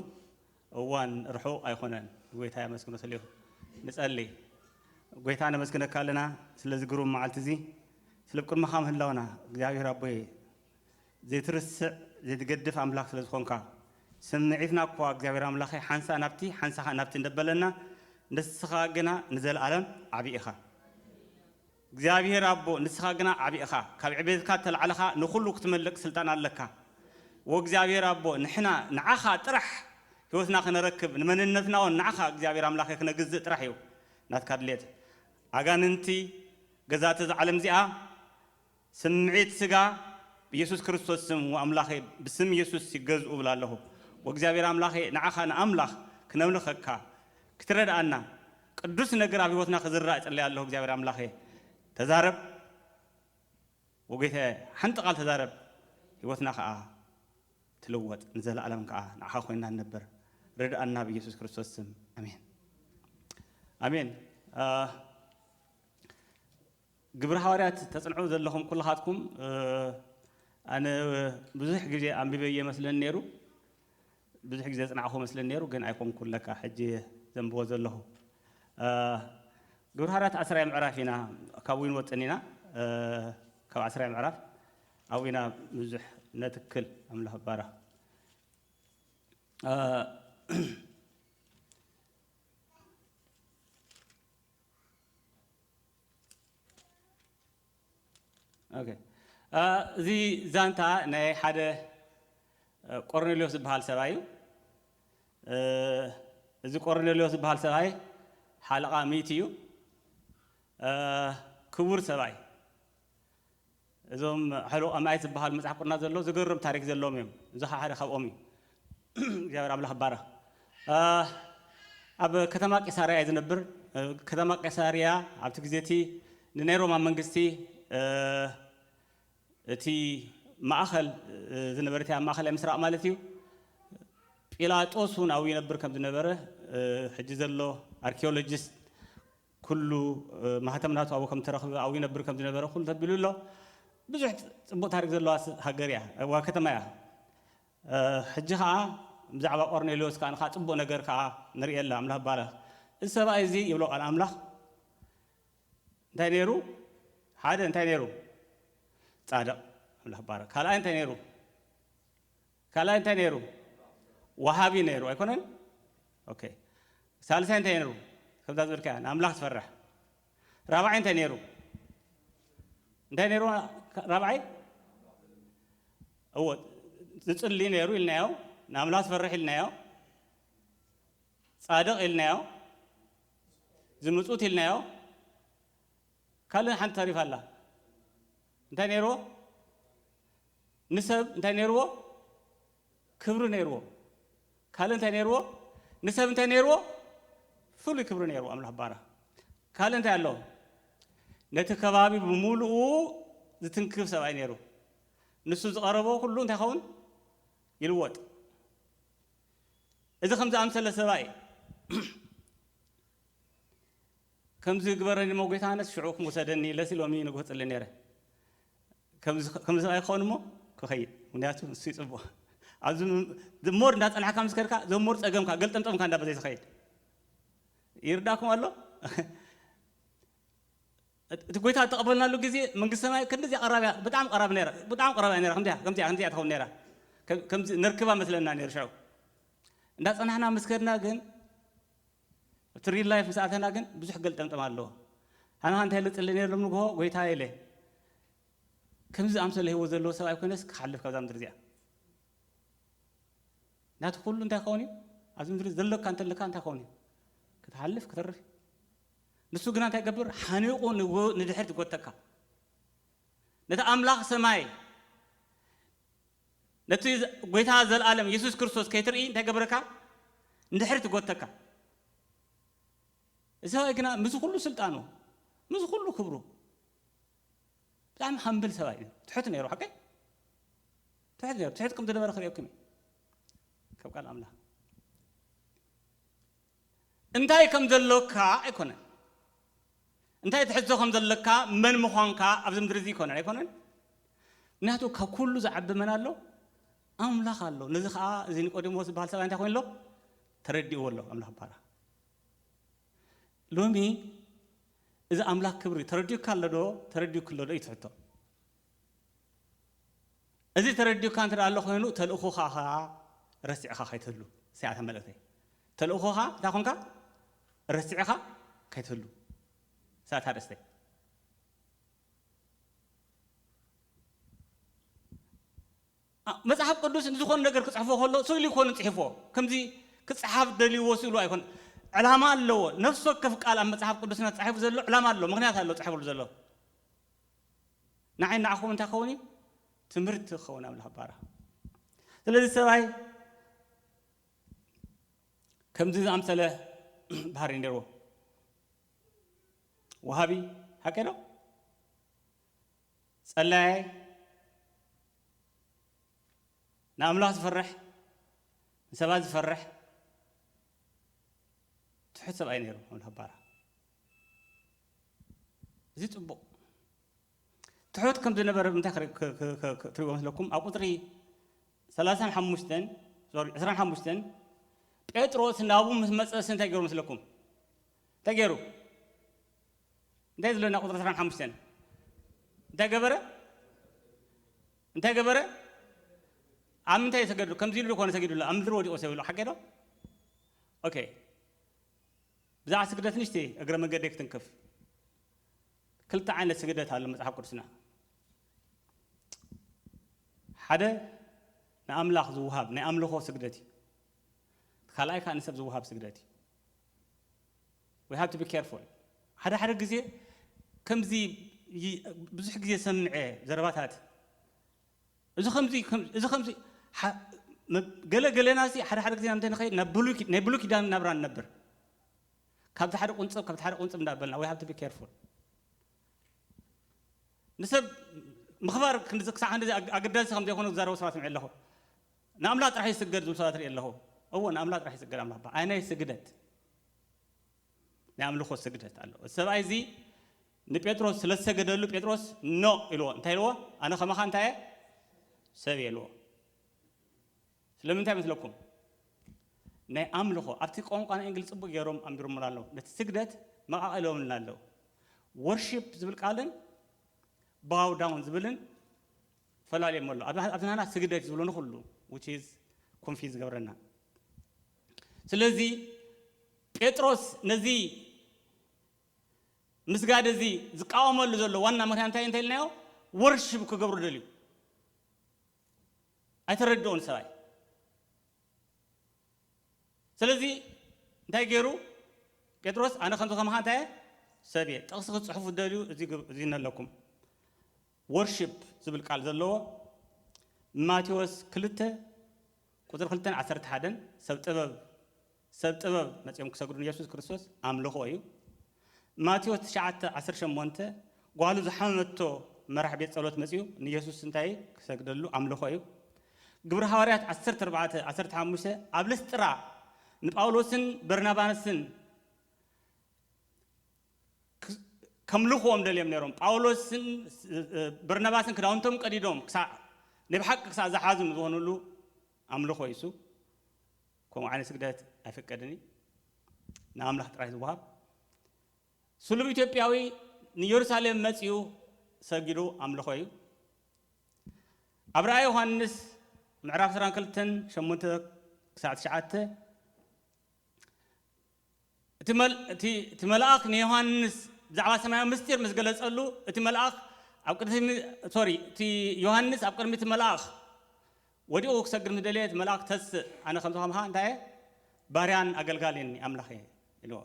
እዋን ርሑቕ ኣይኮነን። ጎይታ የመስግኖ ስለ ንጸሊ። ጎይታ ነመስግነካ ኣለና ስለዚ ግሩም መዓልቲ እዚ፣ ስለ ኣብ ቅድመኻ ምህላውና። እግዚኣብሔር ኣቦይ፣ ዘይትርስዕ ዘይትገድፍ ኣምላኽ ስለ ዝኾንካ፣ ስምዒትና እኳ እግዚኣብሔር ኣምላኸይ ሓንሳእ ናብቲ ሓንሳኻ ናብቲ እንደበለና፣ ንስኻ ግና ንዘለኣለም ዓቢ ኢኻ። እግዚኣብሔር ኣቦ፣ ንስኻ ግና ዓቢ ኢኻ። ካብ ዕቤትካ እተላዕለኻ ንኹሉ ክትመልክ ስልጣን ኣለካ። ወእግዚኣብሔር ኣቦ፣ ንሕና ንዓኻ ጥራሕ ህይወትና ክነረክብ፣ ንመንነትና እውን ንዓኻ እግዚኣብሔር ኣምላኸይ ክነግዝእ ጥራሕ እዩ ናትካ ድሌት። ኣጋንንቲ፣ ገዛእቲ እዛ ዓለም እዚኣ፣ ስምዒት ስጋ ብኢየሱስ ክርስቶስ ስም፣ ወኣምላኸ፣ ብስም ኢየሱስ ይገዝኡ እብል ኣለኹ። ወእግዚኣብሔር ኣምላኸ፣ ንዓኻ ንኣምላኽ ክነምልኸካ፣ ክትረድኣና፣ ቅዱስ ነገር ኣብ ህይወትና ክዝራእ እጽሊ ኣለኹ። እግዚኣብሔር ኣምላኸ፣ ተዛረብ። ወጌታ፣ ሓንቲ ቃል ተዛረብ። ህይወትና ከኣ ትልወጥ፣ ንዘለኣለም ከኣ ንዓኻ ኮይንና ንነብር። ርድኣና ብኢየሱስ ክርስቶስ ስም። ኣሜን። ኣሜን። አ፣ ግብሪ ሃዋርያት ተጽንዑ ዘለኹም ኩልኻትኩም፣ እ፣ ኣነ ብዙሕ ግዜ ኣንቢበ እየ መስለኒ ነይሩ። ብዙሕ ግዜ ጽናዕኹ መስለኒ ነይሩ፣ ግን ኣይኮንኩን ለካ ሕጂ ዘንብቦ ዘለኹ። እ፣ ግብሪ ሃዋርያት ዓስራይ ምዕራፍ ኢና፣ ካብኡ ይንወጽን ኢና። እ፣ ካብ ዓስራይ ምዕራፍ ኣብኡ ኢና ብዙሕ ነትክል። ኣምላኽ ይባረኽ። እ፣ ኦኬ። እ፣ እዚ ዛንታ ናይ ሓደ፣ እ፣ ቆርኔሌዎስ ዝበሃል ሰብኣይ እዩ። እ፣ እዚ ቆርኔሌዎስ ዝበሃል ሰብኣይ ሓለቓ ሚእቲ እዩ። እ፣ ክቡር ሰብኣይ። እዞም ሕሉቕ ኣማኢት ዝበሃሉ መጽሓፍ ቅዱስና ዘሎ ዝገርም ታሪክ ዘለዎም እዮም። እዚ ኸዓ ሓደ ካብኦም እዩ። እግዚኣብሔር ኣምላኽ ይባረኽ። እ፣ ኣብ ከተማ ቂሳርያ እዩ ዝነብር። እ፣ ከተማ ቂሳርያ ኣብቲ ግዜ እቲ ንናይ ሮማ መንግስቲ፣ እ፣ እቲ ማእኸል፣ እ፣ ዝነበረት እያ፣ ኣብ ማእኸላይ ምስራቕ ማለት እዩ። ጲላጦስ እውን ኣብኡ ይነብር ከም ዝነበረ፣ እ፣ ሕጂ ዘሎ ኣርኪኦሎጂስት ኩሉ፣ እ፣ ማህተም ናቱ ኣብኡ ከም ተረኽበ፣ ኣብኡ ይነብር ከም ዝነበረ ኩሉ ተቢሉ ኣሎ። ብዙሕ ጽቡቕ ታሪክ ዘለዋ ስ-፣ ሃገር እያ፣ ዋ ከተማ እያ። እ፣ ሕጂ ኸዓ ብዛዕባ ቆርኔሌዎስ ከኣ ንኻ ጽቡቕ ነገር ከኣ ንርእየላ፣ ኣምላኽ ይባረኽ። እዚ ሰብኣይ እዚ ይብሎ ቃል ኣምላኽ እንታይ ነይሩ? ሓደ እንታይ ነይሩ? ጻድቕ፣ ኣምላኽ ይባረኽ። ካልኣይ እንታይ ነይሩ? ካልኣይ እንታይ ነይሩ? ወሃቢ ነይሩ ኣይኮነን? ኦኬ። ሳልሳይ እንታይ ነይሩ? ከምዛ ዝበልካያ ንኣምላኽ ዝፈርሕ። ራብዓይ እንታይ ነይሩ? እንታይ ነይሩ? ራብዓይ? እዎ፣ ዝጽሊ ነይሩ ኢልናዮ፣ ንኣምላኽ ዝፈርሕ ኢልናዮ፣ ጻድቕ ኢልናዮ፣ ዝምጹት ኢልናዮ። ካልእ ሓንቲ ተሪፋ ኣላ። እንታይ ነይርዎ? ንሰብ እንታይ ነይርዎ? ክብሪ ነይርዎ። ካልእ እንታይ ነይርዎ? ንሰብ እንታይ ነይርዎ? ፍሉይ ክብሪ ነይርዎ። ኣምላኽ ባራ። ካልእ እንታይ ኣሎ? ነቲ ከባቢ ብምሉኡ ዝትንክፍ ሰብኣይ ነይሩ። ንሱ ዝቐረቦ ኩሉ እንታይ ኸውን? ይልወጥ። እዚ ከም ዝኣምሰለ ሰብኣይ ከምዚ ግበረኒ እሞ ጎይታ፣ ኣነስ ሽዑ ክም ውሰደኒ ኢለሲ ሎሚ ንግሆ ጽሊ ነይረ። ከምዚ፣ ከምዚ ሰብኣይ ክኸውን እሞ ክኸይድ፣ ምክንያቱ ንሱ ይጽቡቕ። ኣብዚ ም-፣ ዘሞር እንዳጸናሕካ ምስ ከድካ፣ ዘሞር ጸገምካ፣ ገልጠምጠምካ እንዳበዘ ዝኸይድ። ይርዳእኩም ኣሎ? እቲ፣ እቲ ጎይታ እተቐበልናሉ ግዜ መንግስቲ ሰማይ ክንድዚ ቀራብ እያ፣ ብጣዕሚ ቀራብ ነይራ፣ ብጣዕሚ ቀራብ እያ ነይራ፣ ከምዚኣ፣ ከምዚኣ፣ ከምዚኣ ትኸውን ነይራ። ከም-፣ ከምዚ ነርክባ መስለና ነይሩ ሽዑ። እንዳጸናሕና ምስ ከድና ግን፣ ኣብቲ ሪል ላይፍ ምስ ኣተና ግን ብዙሕ ገልጠምጠም ኣለዎ። ኣነ ኸኣ እንታይ ኢለ ጽሊ ነይረ ሎም ንግሆ፣ ጎይታ ኢለ፣ ከምዚ ዝኣምሰለ ህይወት ዘለዎ ሰብኣይ ኮይነስ ክሓልፍ ካብዛ ምድሪ እዚኣ። ናቱ ኩሉ እንታይ ክኸውን እዩ? ኣብዚ ምድሪ ዘለካ እንተለካ እንታይ ክኸውን እዩ? ክትሓልፍ፣ ክትርፍ። ንሱ ግና እንታይ ይገብር? ሓኒቑ ንጎ-፣ ንድሕሪት ይጎተካ። ነቲ ኣምላኽ ሰማይ፣ ነቲ ዘ-፣ ጎይታ ዘለኣለም የሱስ ክርስቶስ ከይትርኢ እንታይ ይገብረካ? ንድሕሪት ይጎተካ። እዚ ሰብኣይ ግና ምስዚ ኩሉ ስልጣኑ፣ ምስዚ ኩሉ ክብሩ፣ ብጣዕሚ ሃምብል ሰብኣይ እዩ። ትሑት ነይሩ፣ ሓቀይ? ትሑት ነይሩ። ትሑት ከም ዝነበረ ክርእየኩም እዩ። ካብ ቃል ኣምላኽ። እንታይ ከም ዘሎካ ኣይኮነን። እንታይ ትሕዞ ከም ዘለካ፣ መን ምዃንካ ኣብዚ ምድሪ እዚ ኣይኮነን፣ ኣይኮነን። ምክንያቱ ካብ ኩሉ ዝዓቢ መን ኣሎ? ኣምላኽ ኣሎ። ነዚ ኸኣ እዚ ኒቆዲሞስ ዝበሃል ሰብኣይ እንታይ ኮይኑ ኣሎ? ተረዲእዎ ኣሎ፣ ኣምላኽ ባራ። ሎሚ እዚ ኣምላኽ ክብሪ ተረዲኡካ ኣሎ ዶ? ተረዲኡኪ ኣሎ ዶ? እዩ ትሕቶ። እዚ ተረዲኡካ እንተ ደኣ ኣሎ ኮይኑ፣ ተልእኾኻ ኸኣ ረሲዕኻ ከይትህሉ። እዚኣ እታ መልእኽተይ። ተልእኾኻ እንታይ ኾንካ? ረሲዕኻ ከይትህሉ። እዚኣ እታ ኣርእስተይ። ኣ፣ መጽሓፍ ቅዱስ ንዝኾነ ነገር ክጽሕፎ ከሎ ስእሊ ይኮን ጽሒፎ። ከምዚ ክጽሓፍ ደልይዎ ስእሉ ኣይኮን። ዕላማ ኣለዎ። ነፍሲ ወከፍ ቃል ኣብ መጽሓፍ ቅዱስና ተጻሒፉ ዘሎ ዕላማ ኣለዎ፣ ምኽንያት ኣለዎ ተጻሒፉሉ ዘሎ። ንዓይ ንዓኹም እንታይ ክኸውን እዩ? ትምህርቲ ክኸውን ኣምላኽ ባራ። ስለዚ ሰብኣይ ከምዚ ዝኣምሰለ ባህሪ ነይርዎ። ወሃቢ፣ ሓቂ ዶ? ጸላያይ፣ ንኣምላኽ ዝፈርሕ፣ ንሰባት ዝፈርሕ ትሑት ሰብኣይ ነይሩ ኣምላኽ ባራ። እዚ ጽቡቕ። ትሑት ከም ዝነበረ እንታይ ክርኢ-፣ ክ-፣ ክ-፣ ክ-፣ ክ-፣ ትሪእዎ መስለኩም? ኣብ ቁጽሪ ሰላሳን ሓሙሽተን፣ ሶሪ፣ ዕስራን ሓሙሽተን፣ ጴጥሮስ ናብኡ ምስ መጸስ እንታይ ገይሩ መስለኩም? እንታይ ገይሩ? እንታይ ዝለና ቁጽሪ ዕስራን ሓሙሽተን? እንታይ ገበረ? እንታይ ገበረ? ኣብ ምንታይ ሰገዱ? ከምዚ ኢሉ ኮነ ሰጊዱሉ፣ ኣብ ምድሪ ወዲቑ ሰቢሉ፣ ሓቂ ዶ? ኦኬ። ብዛዕባ ስግደት ንሽቲ እግረ መንገደይ ክትንክፍ። ክልተ ዓይነት ስግደት ኣሎ መጽሓፍ ቅዱስና። ሓደ ንኣምላኽ ዝውሃብ ናይ ኣምልኾ ስግደት እዩ። ካልኣይ ከዓ ንሰብ ዝውሃብ ስግደት እዩ። We have to be careful። ሓደ ሓደ ግዜ ከምዚ ይ-፣ ብዙሕ ግዜ ሰምዐ ዘረባታት። እዚ ከምዚ፣ ከም-፣ እዚ ከምዚ፣ ሓ-፣ መ-፣ ገለ ገለና ሲ ሓደ ሓደ ግዜ ናብ እንታይ ንኸይድ? ናብ ብሉይ ኪ-፣ ናይ ብሉይ ኪዳን ናብራ ንነብር። ካብቲ ሓደ ቁንጽብ፣ ካብቲ ሓደ ቁንጽብ እንዳበልና፣ we have to be careful። ንሰብ ምኽባር ክንዲ፣ ክሳዕ ክንዲ ኣግ-፣ ኣገዳሲ ከም ዘይኮነ ዝዛረቡ ሰባት ስምዒ ኣለኹ። ንኣምላኽ ጥራሕ ይስገድ ዝብሉ ሰባት ርኢ ኣለኹ። እዎ፣ ንኣምላኽ ጥራሕ ይስገድ፣ ኣምላኽ በ-፣ ኣይ ናይ ስግደት፣ ናይ ኣምልኾ ስግደት ኣሎ። እቲ ሰብኣይ እዚ ንጴጥሮስ ስለ ዝሰገደሉ፣ ጴጥሮስ ኖ ኢልዎ። እንታይ ኢልዎ? ኣነ ከማኻ እንታይ እየ? ሰብ እየ ኢልዎ። ስለምንታይ መስለኩም? ናይ ኣምልኾ፣ ኣብቲ ቋንቋ ናይ እንግሊዝ ጽቡቕ ገይሮም ኣንቢሮምና ኣለዉ። ነቲ ስግደት መቓቒሎምልና ኣለዉ። ወርሺፕ ዝብል ቃልን ባው ዳውን ዝብልን ፈላልዮም ኣሎ። ኣብ፣ ኣብ ናህና ስግደት ዝብሉ ንኹሉ፣ which is confuse ዝገብረና። ስለዚ ጴጥሮስ ነዚ ምስጋድ እዚ ዝቃወመሉ ዘሎ ዋና ምኽንያት እንታይ እንተ ኢልናዮ፣ ወርሺፕ ክገብሩ ደልዩ። ኣይተረድኦን ሰብኣይ። ስለዚ እንታይ ገይሩ ጴጥሮስ? ኣነ ከምዚ ከማኻ እንታይ እየ? ሰብ እየ። ጥቕሲ ክትጽሕፉ ትደልዩ፣ እዚ ግብ-፣ እዚ ነለኩም። ወርሺፕ ዝብል ቃል ዘለዎ ማቴዎስ ክልተ ቁጽሪ ክልተን ዓሰርተ ሓደን፣ ሰብ ጥበብ፣ ሰብ ጥበብ መጺኦም ክሰግዱ ንየሱስ ክርስቶስ ኣምልኾ እዩ። ማቴዎስ ትሽዓተ ዓሰርተ ሸሞንተ፣ ጓሉ ዝሓመመቶ መራሕ ቤት ጸሎት መጺኡ ንየሱስ እንታይ ክሰግደሉ ኣምልኾ እዩ። ግብሪ ሃዋርያት ዓሰርተ ኣርባዕተ ዓሰርተ ሓሙሽተ፣ ኣብ ልስጥራ ንጳውሎስን በርናባስን ክ-፣ ከምልኽዎም ደልዮም ነይሮም። ጳውሎስን ስ-፣ በርናባስን ክዳውንቶም ቀዲዶም ክሳዕ፣ ናይ ብሓቂ ክሳዕ ዝሓዝኑ ዝኾኑሉ ኣምልኾ እዩ እሱ። ከምኡ ዓይነት ስግደት ኣይፍቀድን እዩ። ንኣምላኽ ጥራይ ዝወሃብ። ስሉብ ኢትዮጵያዊ ንየሩሳሌም መጺኡ ሰጊዱ ኣምልኾ እዩ። ኣብ ራእይ ዮሃንስ ምዕራፍ ዕስራን ክልተን ሸሞንተ ክሳዕ ትሽዓተ፣ እቲ መል-፣ እቲ፣ እቲ መልኣኽ ንዮሃንስ ብዛዕባ ሰማያዊ ምስጢር ምስ ገለጸሉ፣ እቲ መልኣኽ ኣብ ቅድሚ፣ ሶሪ፣ እቲ ዮሃንስ ኣብ ቅድሚ እቲ መልኣኽ ወዲቑ ክሰግድ ምስ ደለየ፣ እቲ መልኣኽ፣ "ተስእ፣ ኣነ ከምዚ ከማኻ እንታይ እየ? ባርያን ኣገልጋልን ኣምላኽ እየ" ኢልዎ።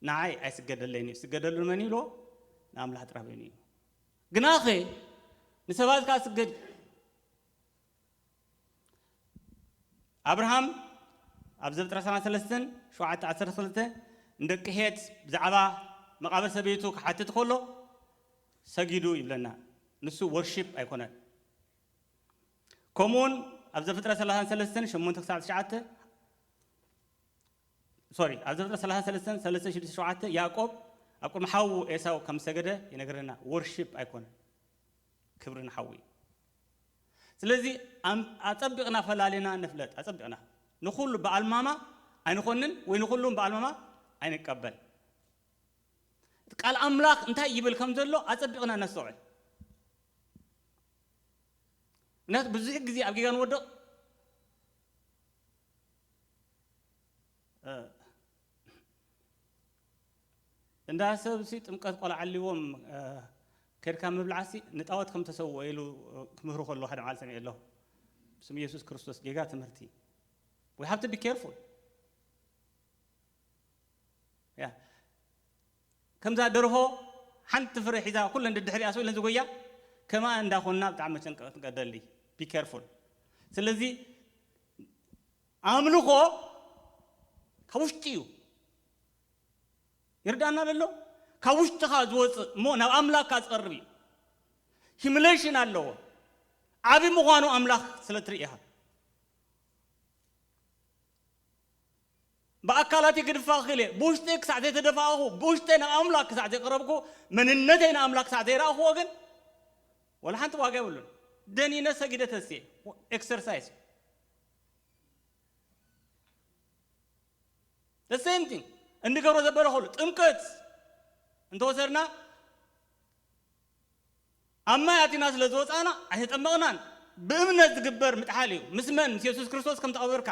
"ንዓይ ኣይስገደለይን እዩ፣ ዝስገደሉ ንመን እዩ?" ኢልዎ። "ንኣምላኽ ጥራሕ በይኑ እዩ። ግናኸ ንሰባት ከኣ ስገድ እዩ።" ኣብርሃም ኣብ ዘፍጥረት ሰላሳን ሰለስተን፣ ሸውዓተ ዓሰርተ ክልተ፣ ንደቂ ሄት ብዛዕባ መቓብር ሰበይቱ ክሓትት ከሎ ሰጊዱ ይብለና። ንሱ ወርሺፕ ኣይኮነን። ከምኡውን ኣብ ዘፍጥረት ሰላሳን ሰለስተን፣ ሸሞንተ ክሳዕ ትሽዓተ፣ ሶሪ፣ ኣብ ዘፍጥረት ሰላሳን ሰለስተን፣ ሰለስተ፣ ሽዱሽተ፣ ሸውዓተ፣ ያዕቆብ ኣብ ቅድሚ ሓዉ ኤሳው ከም ዝሰገደ ይነግረና። ወርሺፕ ኣይኮነን፣ ክብሪ ንሓዉ እዩ። ስለዚ ኣም-፣ ኣጸቢቕና ፈላሊና ንፍለጥ፣ ኣጸቢቕና። ንኹሉ ብኣልማማ ኣይንኾንን ወይ ንኹሉም ብኣልማማ ኣይንቀበል። ቃል ኣምላኽ እንታይ ይብል ከም ዘሎ ኣጸቢቕና ነስተውዕል። ምክንያቱ ብዙሕ ግዜ ኣብ ጌጋ ንወድቕ። እ፣ እንዳ ሰብሲ ጥምቀት ቆልዓ ኣልዎም፣ እ፣ ከድካ ምብላዕሲ ንጣዖት ከም ተሰውኦ ኢሉ፣ እ፣ ክምህሩ ከለዉ ሓደ መዓልቲ ሰሚዐ ኣለኹ። ብስም ኢየሱስ ክርስቶስ ጌጋ ትምህርቲ። We have to be careful። ያ። ከምዛ ደርሆ ሓንቲ ፍረ ሒዛ ኩለን ድድሕሪኣ ስኡ ኢለን ዝጎያ፣ ከምኣ እንዳኾንና ብጣዕሚ መጨንቀቕቲ ንቀደሊ። Be careful። ስለዚ ኣምልኾ ካብ ውሽጢ እዩ። ይርዳና ዘሎ? ካብ ውሽጥኻ ዝወፅእ እሞ ናብ ኣምላኽካ ዝቐርብ እዩ። ሂምሌሽን ኣለዎ። ዓቢ ምዃኑ ኣምላኽ ስለ ትርኢ ኢኻ። ብኣካላት ይግድፋ ክእል እየ። ብውሽጠይ ክሳዕ ዘይተደፋእኹ፣ ብውሽጠይ ናብ ኣምላኽ ክሳዕ ዘይቀረብኩ፣ መንነተይ ንኣምላኽ ክሳዕ ዘይረእኽዎ ግን፣ ወላ ሓንቲ ዋጋ የብሉን። ደኒነ ሰጊደ ተስየ፣ ኤክሰርሳይዝ። The same thing። እንገብሮ ዘበለ ኩሉ ጥምቀት እንተወሰድና፣ ኣብ ማይ ኣቲና ስለ ዝወፃና ኣይተጠመቕናን። ብእምነት ዝግበር ምጥሓል እዩ። ምስ መን? ምስ የሱስ ክርስቶስ ከም ተቐበርካ።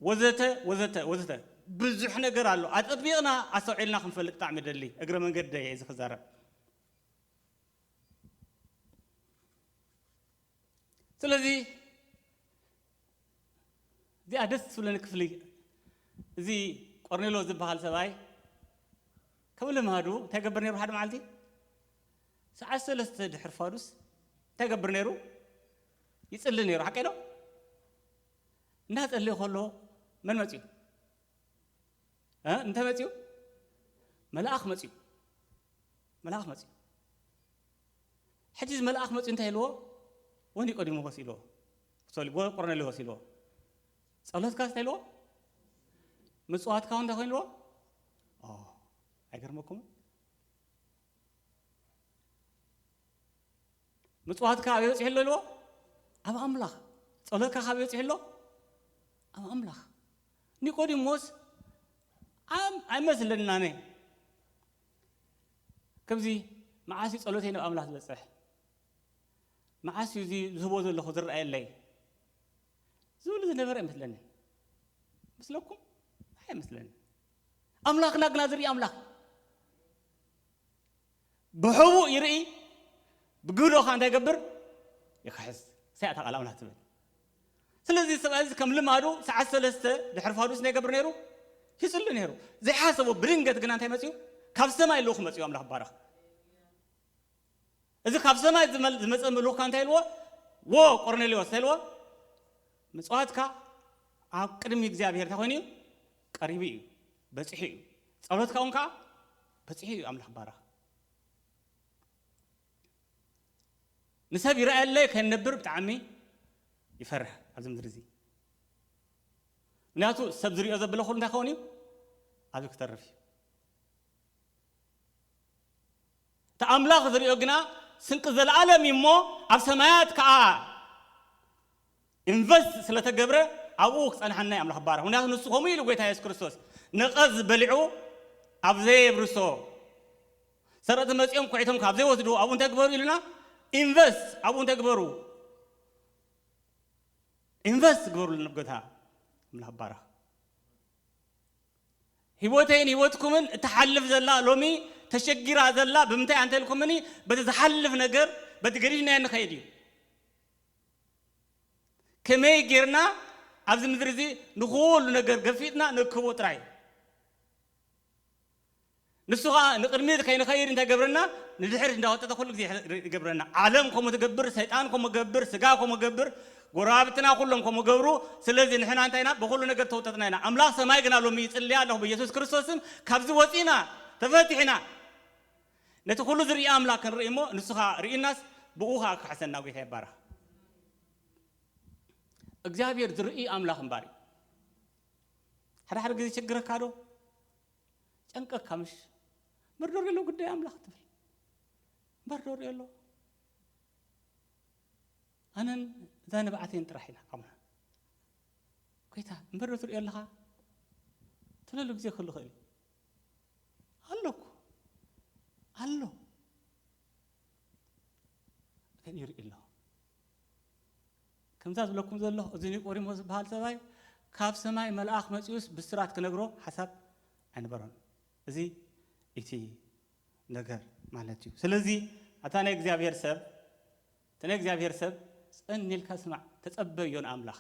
ወዘተ፣ ወዘተ፣ ወዘተ። ብዙሕ ነገር ኣሎ። ኣጠቢቕና ኣስተውዒልና ክንፈልጥ ብጣዕሚ ደሊ። እግረ መንገዲ እዚ ክዛረብ። ስለዚ እዚኣ ደስ ትብለኒ ክፍሊ። እዚ ቆርኔሎስ ዝበሃል ሰብኣይ ከም ልማዱ እንታይ ገብር ነይሩ? ሓደ መዓልቲ ሰዓት ሰለስተ ድሕር ፋዱስ እንታይ ገብር ነይሩ? ይጽሊ ነይሩ። ሓቀይ ዶ? እንዳጸለየ ከሎ መን መጽዩ? እ? እንተ መጽዩ? መልኣኽ መጽዩ። መልኣኽ መጽዩ። ሕጂ እዚ መልኣኽ መጽዩ እንታይ ኢልዎ? "ወኒቆዲሞስ" ኢልዎ። ሶሪ፣ "ወ-፣ ቆርኔሌዎስ" ኢልዎ። ጸሎትካስ እንታይ ኢልዎ? ምጽዋትካ እንታይ ኮይኑ ኢልዎ? ኦ፣ ኣይገርመኩምን? ምጽዋትካ ኣበይ በጺሑ ኣሎ ኢልዎ? ኣብ ኣምላኽ። ጸሎትካ ካበይ በጺሑ ኣሎ? ኣብ ኣምላኽ። ኒቆዲሞስ ኣም-፣ ኣይመስለናን። ከምዚ መዓስ እዩ ጸሎተይ ናብ ኣምላኽ ዝበጽሕ? መዓስ እዩ እዚ ዝህቦ ዘለኹ ዝረኣየለይ? ዝብል ዝነበረ ኣይመስለንን። ምስለኩም? ኣይመስለንን። ኣምላኽና ግና ዝርኢ ኣምላኽ። ብሕቡእ ይርኢ፣ ብግህዶ ኸኣ እንታይ ይገብር? ይኽሕስ። እሳይ እታ ቃል ኣምላኽ ትብል። ስለዚ ሰብኣይ እዚ ከም ልማዱ ሰዓት ሰለስተ ድሕሪ ፋዱስ እንታይ ይገብር ነይሩ? ይጽሊ ነይሩ። ዘይሓሰቦ ብድንገት ግና እንታይ መጽዩ? ካብ ሰማይ ልኡኽ መጽዩ፣ ኣምላኽ ይባረኽ። እዚ ካብ ሰማይ ዝመል-፣ ዝመጸ ምልኡኽ እንታይ ኢልዎ? "ዎ ቆርኔሌዎስ" እንታይ ኢልዎ? "ምጽዋትካ ኣብ ቅድሚ እግዚኣብሔር እንታይ ኮይኑ እዩ? ቀሪቡ እዩ፣ በጺሑ እዩ። ጸሎትካ እውን ከኣ በጺሑ እዩ፣ ኣምላኽ ይባረኽ። ንሰብ ይረኣየለይ ከይንነብር ብጣዕሚ ይፈርሕ ኣብዚ ምድሪ እዚ። ምክንያቱ ሰብ ዝሪኦ ዘበለ ኩሉ እንታይ ክኸውን እዩ? ኣብዚ ክተርፍ እዩ። እቲ ኣምላኽ ዝሪኦ ግና ስንቂ ዘለኣለም እዩ እሞ ኣብ ሰማያት ከኣ ኢንቨስት ስለተገብረ ኣብኡ ክጸንሐና እዩ ኣምላኽ ባርኽ። ምክንያቱ ንሱ ከምኡ ኢሉ ጎይታ የሱስ ክርስቶስ፣ "ነቐዝ በሊዑ ኣብ ዘየብርሶ፣ ሰረቕቲ መጺኦም ኳሒቶም ካብ ዘይወስዱ ኣብኡ እንታይ ግበሩ?" ኢሉና። ኢንቨስት ኣብኡ እንታይ ግበሩ? ኢንቨስት ግበሩሉ ንጎይታ ኣምላኽ ባርኽ። ህይወተይን ህይወትኩምን እትሓልፍ ዘላ ሎሚ ተሸጊራ ዘላ ብምንታይ ኣንተ ኢልኩምኒ? በቲ ዝሓልፍ ነገር፣ በቲ ገዲፍናዮ ንኸይድ እዩ። ከመይ ጌርና ኣብዚ ምድሪ እዚ ንኹሉ ነገር ገፊጥና ንእክቦ ጥራይ። ንሱ ኸኣ ንቕድሚት ከይንኸይድ እንታይ ገብረና? ንድሕሪት እንዳወጠጠ ኩሉ ግዜ ይገብረና። ዓለም ከምኡ ትገብር፣ ሰይጣን ከምኡ ገብር፣ ስጋ ከምኡ ገብር፣ ጎረባብትና ኩሎም ከምኡ ገብሩ። ስለዚ ንሕና እንታይ ኢና? ብኹሉ ነገር ተውጠጥና ኢና። ኣምላኽ ሰማይ ግና ሎሚ ይጽልይ ኣለኹ ብኢየሱስ ክርስቶስ ስም፣ ካብዚ ወጺና፣ ተፈቲሕና፣ ነቲ ኩሉ ዝርኢ ኣምላኽ ክንርኢ እሞ፣ ንሱ ኸኣ ርኢናስ፣ ብኡ ኸኣ ክሕሰና ጎይታ ይባረኽ። እግዚኣብሔር ዝርኢ ኣምላኽ እምባር እዩ። ሓደ ሓደ ግዜ ይቸግረካ ዶ? ጨንቀካ ምሽ? እምበር ዶ ርእዮ ኣሎ ጉዳይ ኣምላኽ ትብል። እምበር ዶ ርእዮ ኣሎ? ኣነን እዛ ንብዓተይን ጥራሕ ኢና ኣምና። ጎይታ፣ እምበር ዶ ትርእዮ ኣለኻ? ትብለሉ ግዜ ክህሉ ይኽእል እዩ። ኣሎ እኮ። ኣሎ። ግን ይርኢ ኣሎ። ከምዛ ዝብለኩም ዘለኹ፣ እዚ ኒቆዲሞስ ዝበሃል ሰብኣይ ካብ ሰማይ መልኣኽ መጺኡስ ብስራት ክነግሮ ሓሳብ ኣይነበሮን። እዚ እቲ ነገር ማለት እዩ። ስለዚ ኣታ ናይ እግዚኣብሔር ሰብ፣ እቲ ናይ እግዚኣብሔር ሰብ ጸን ኢልካ ስማዕ፣ ተጸበዮ ንኣምላኽ።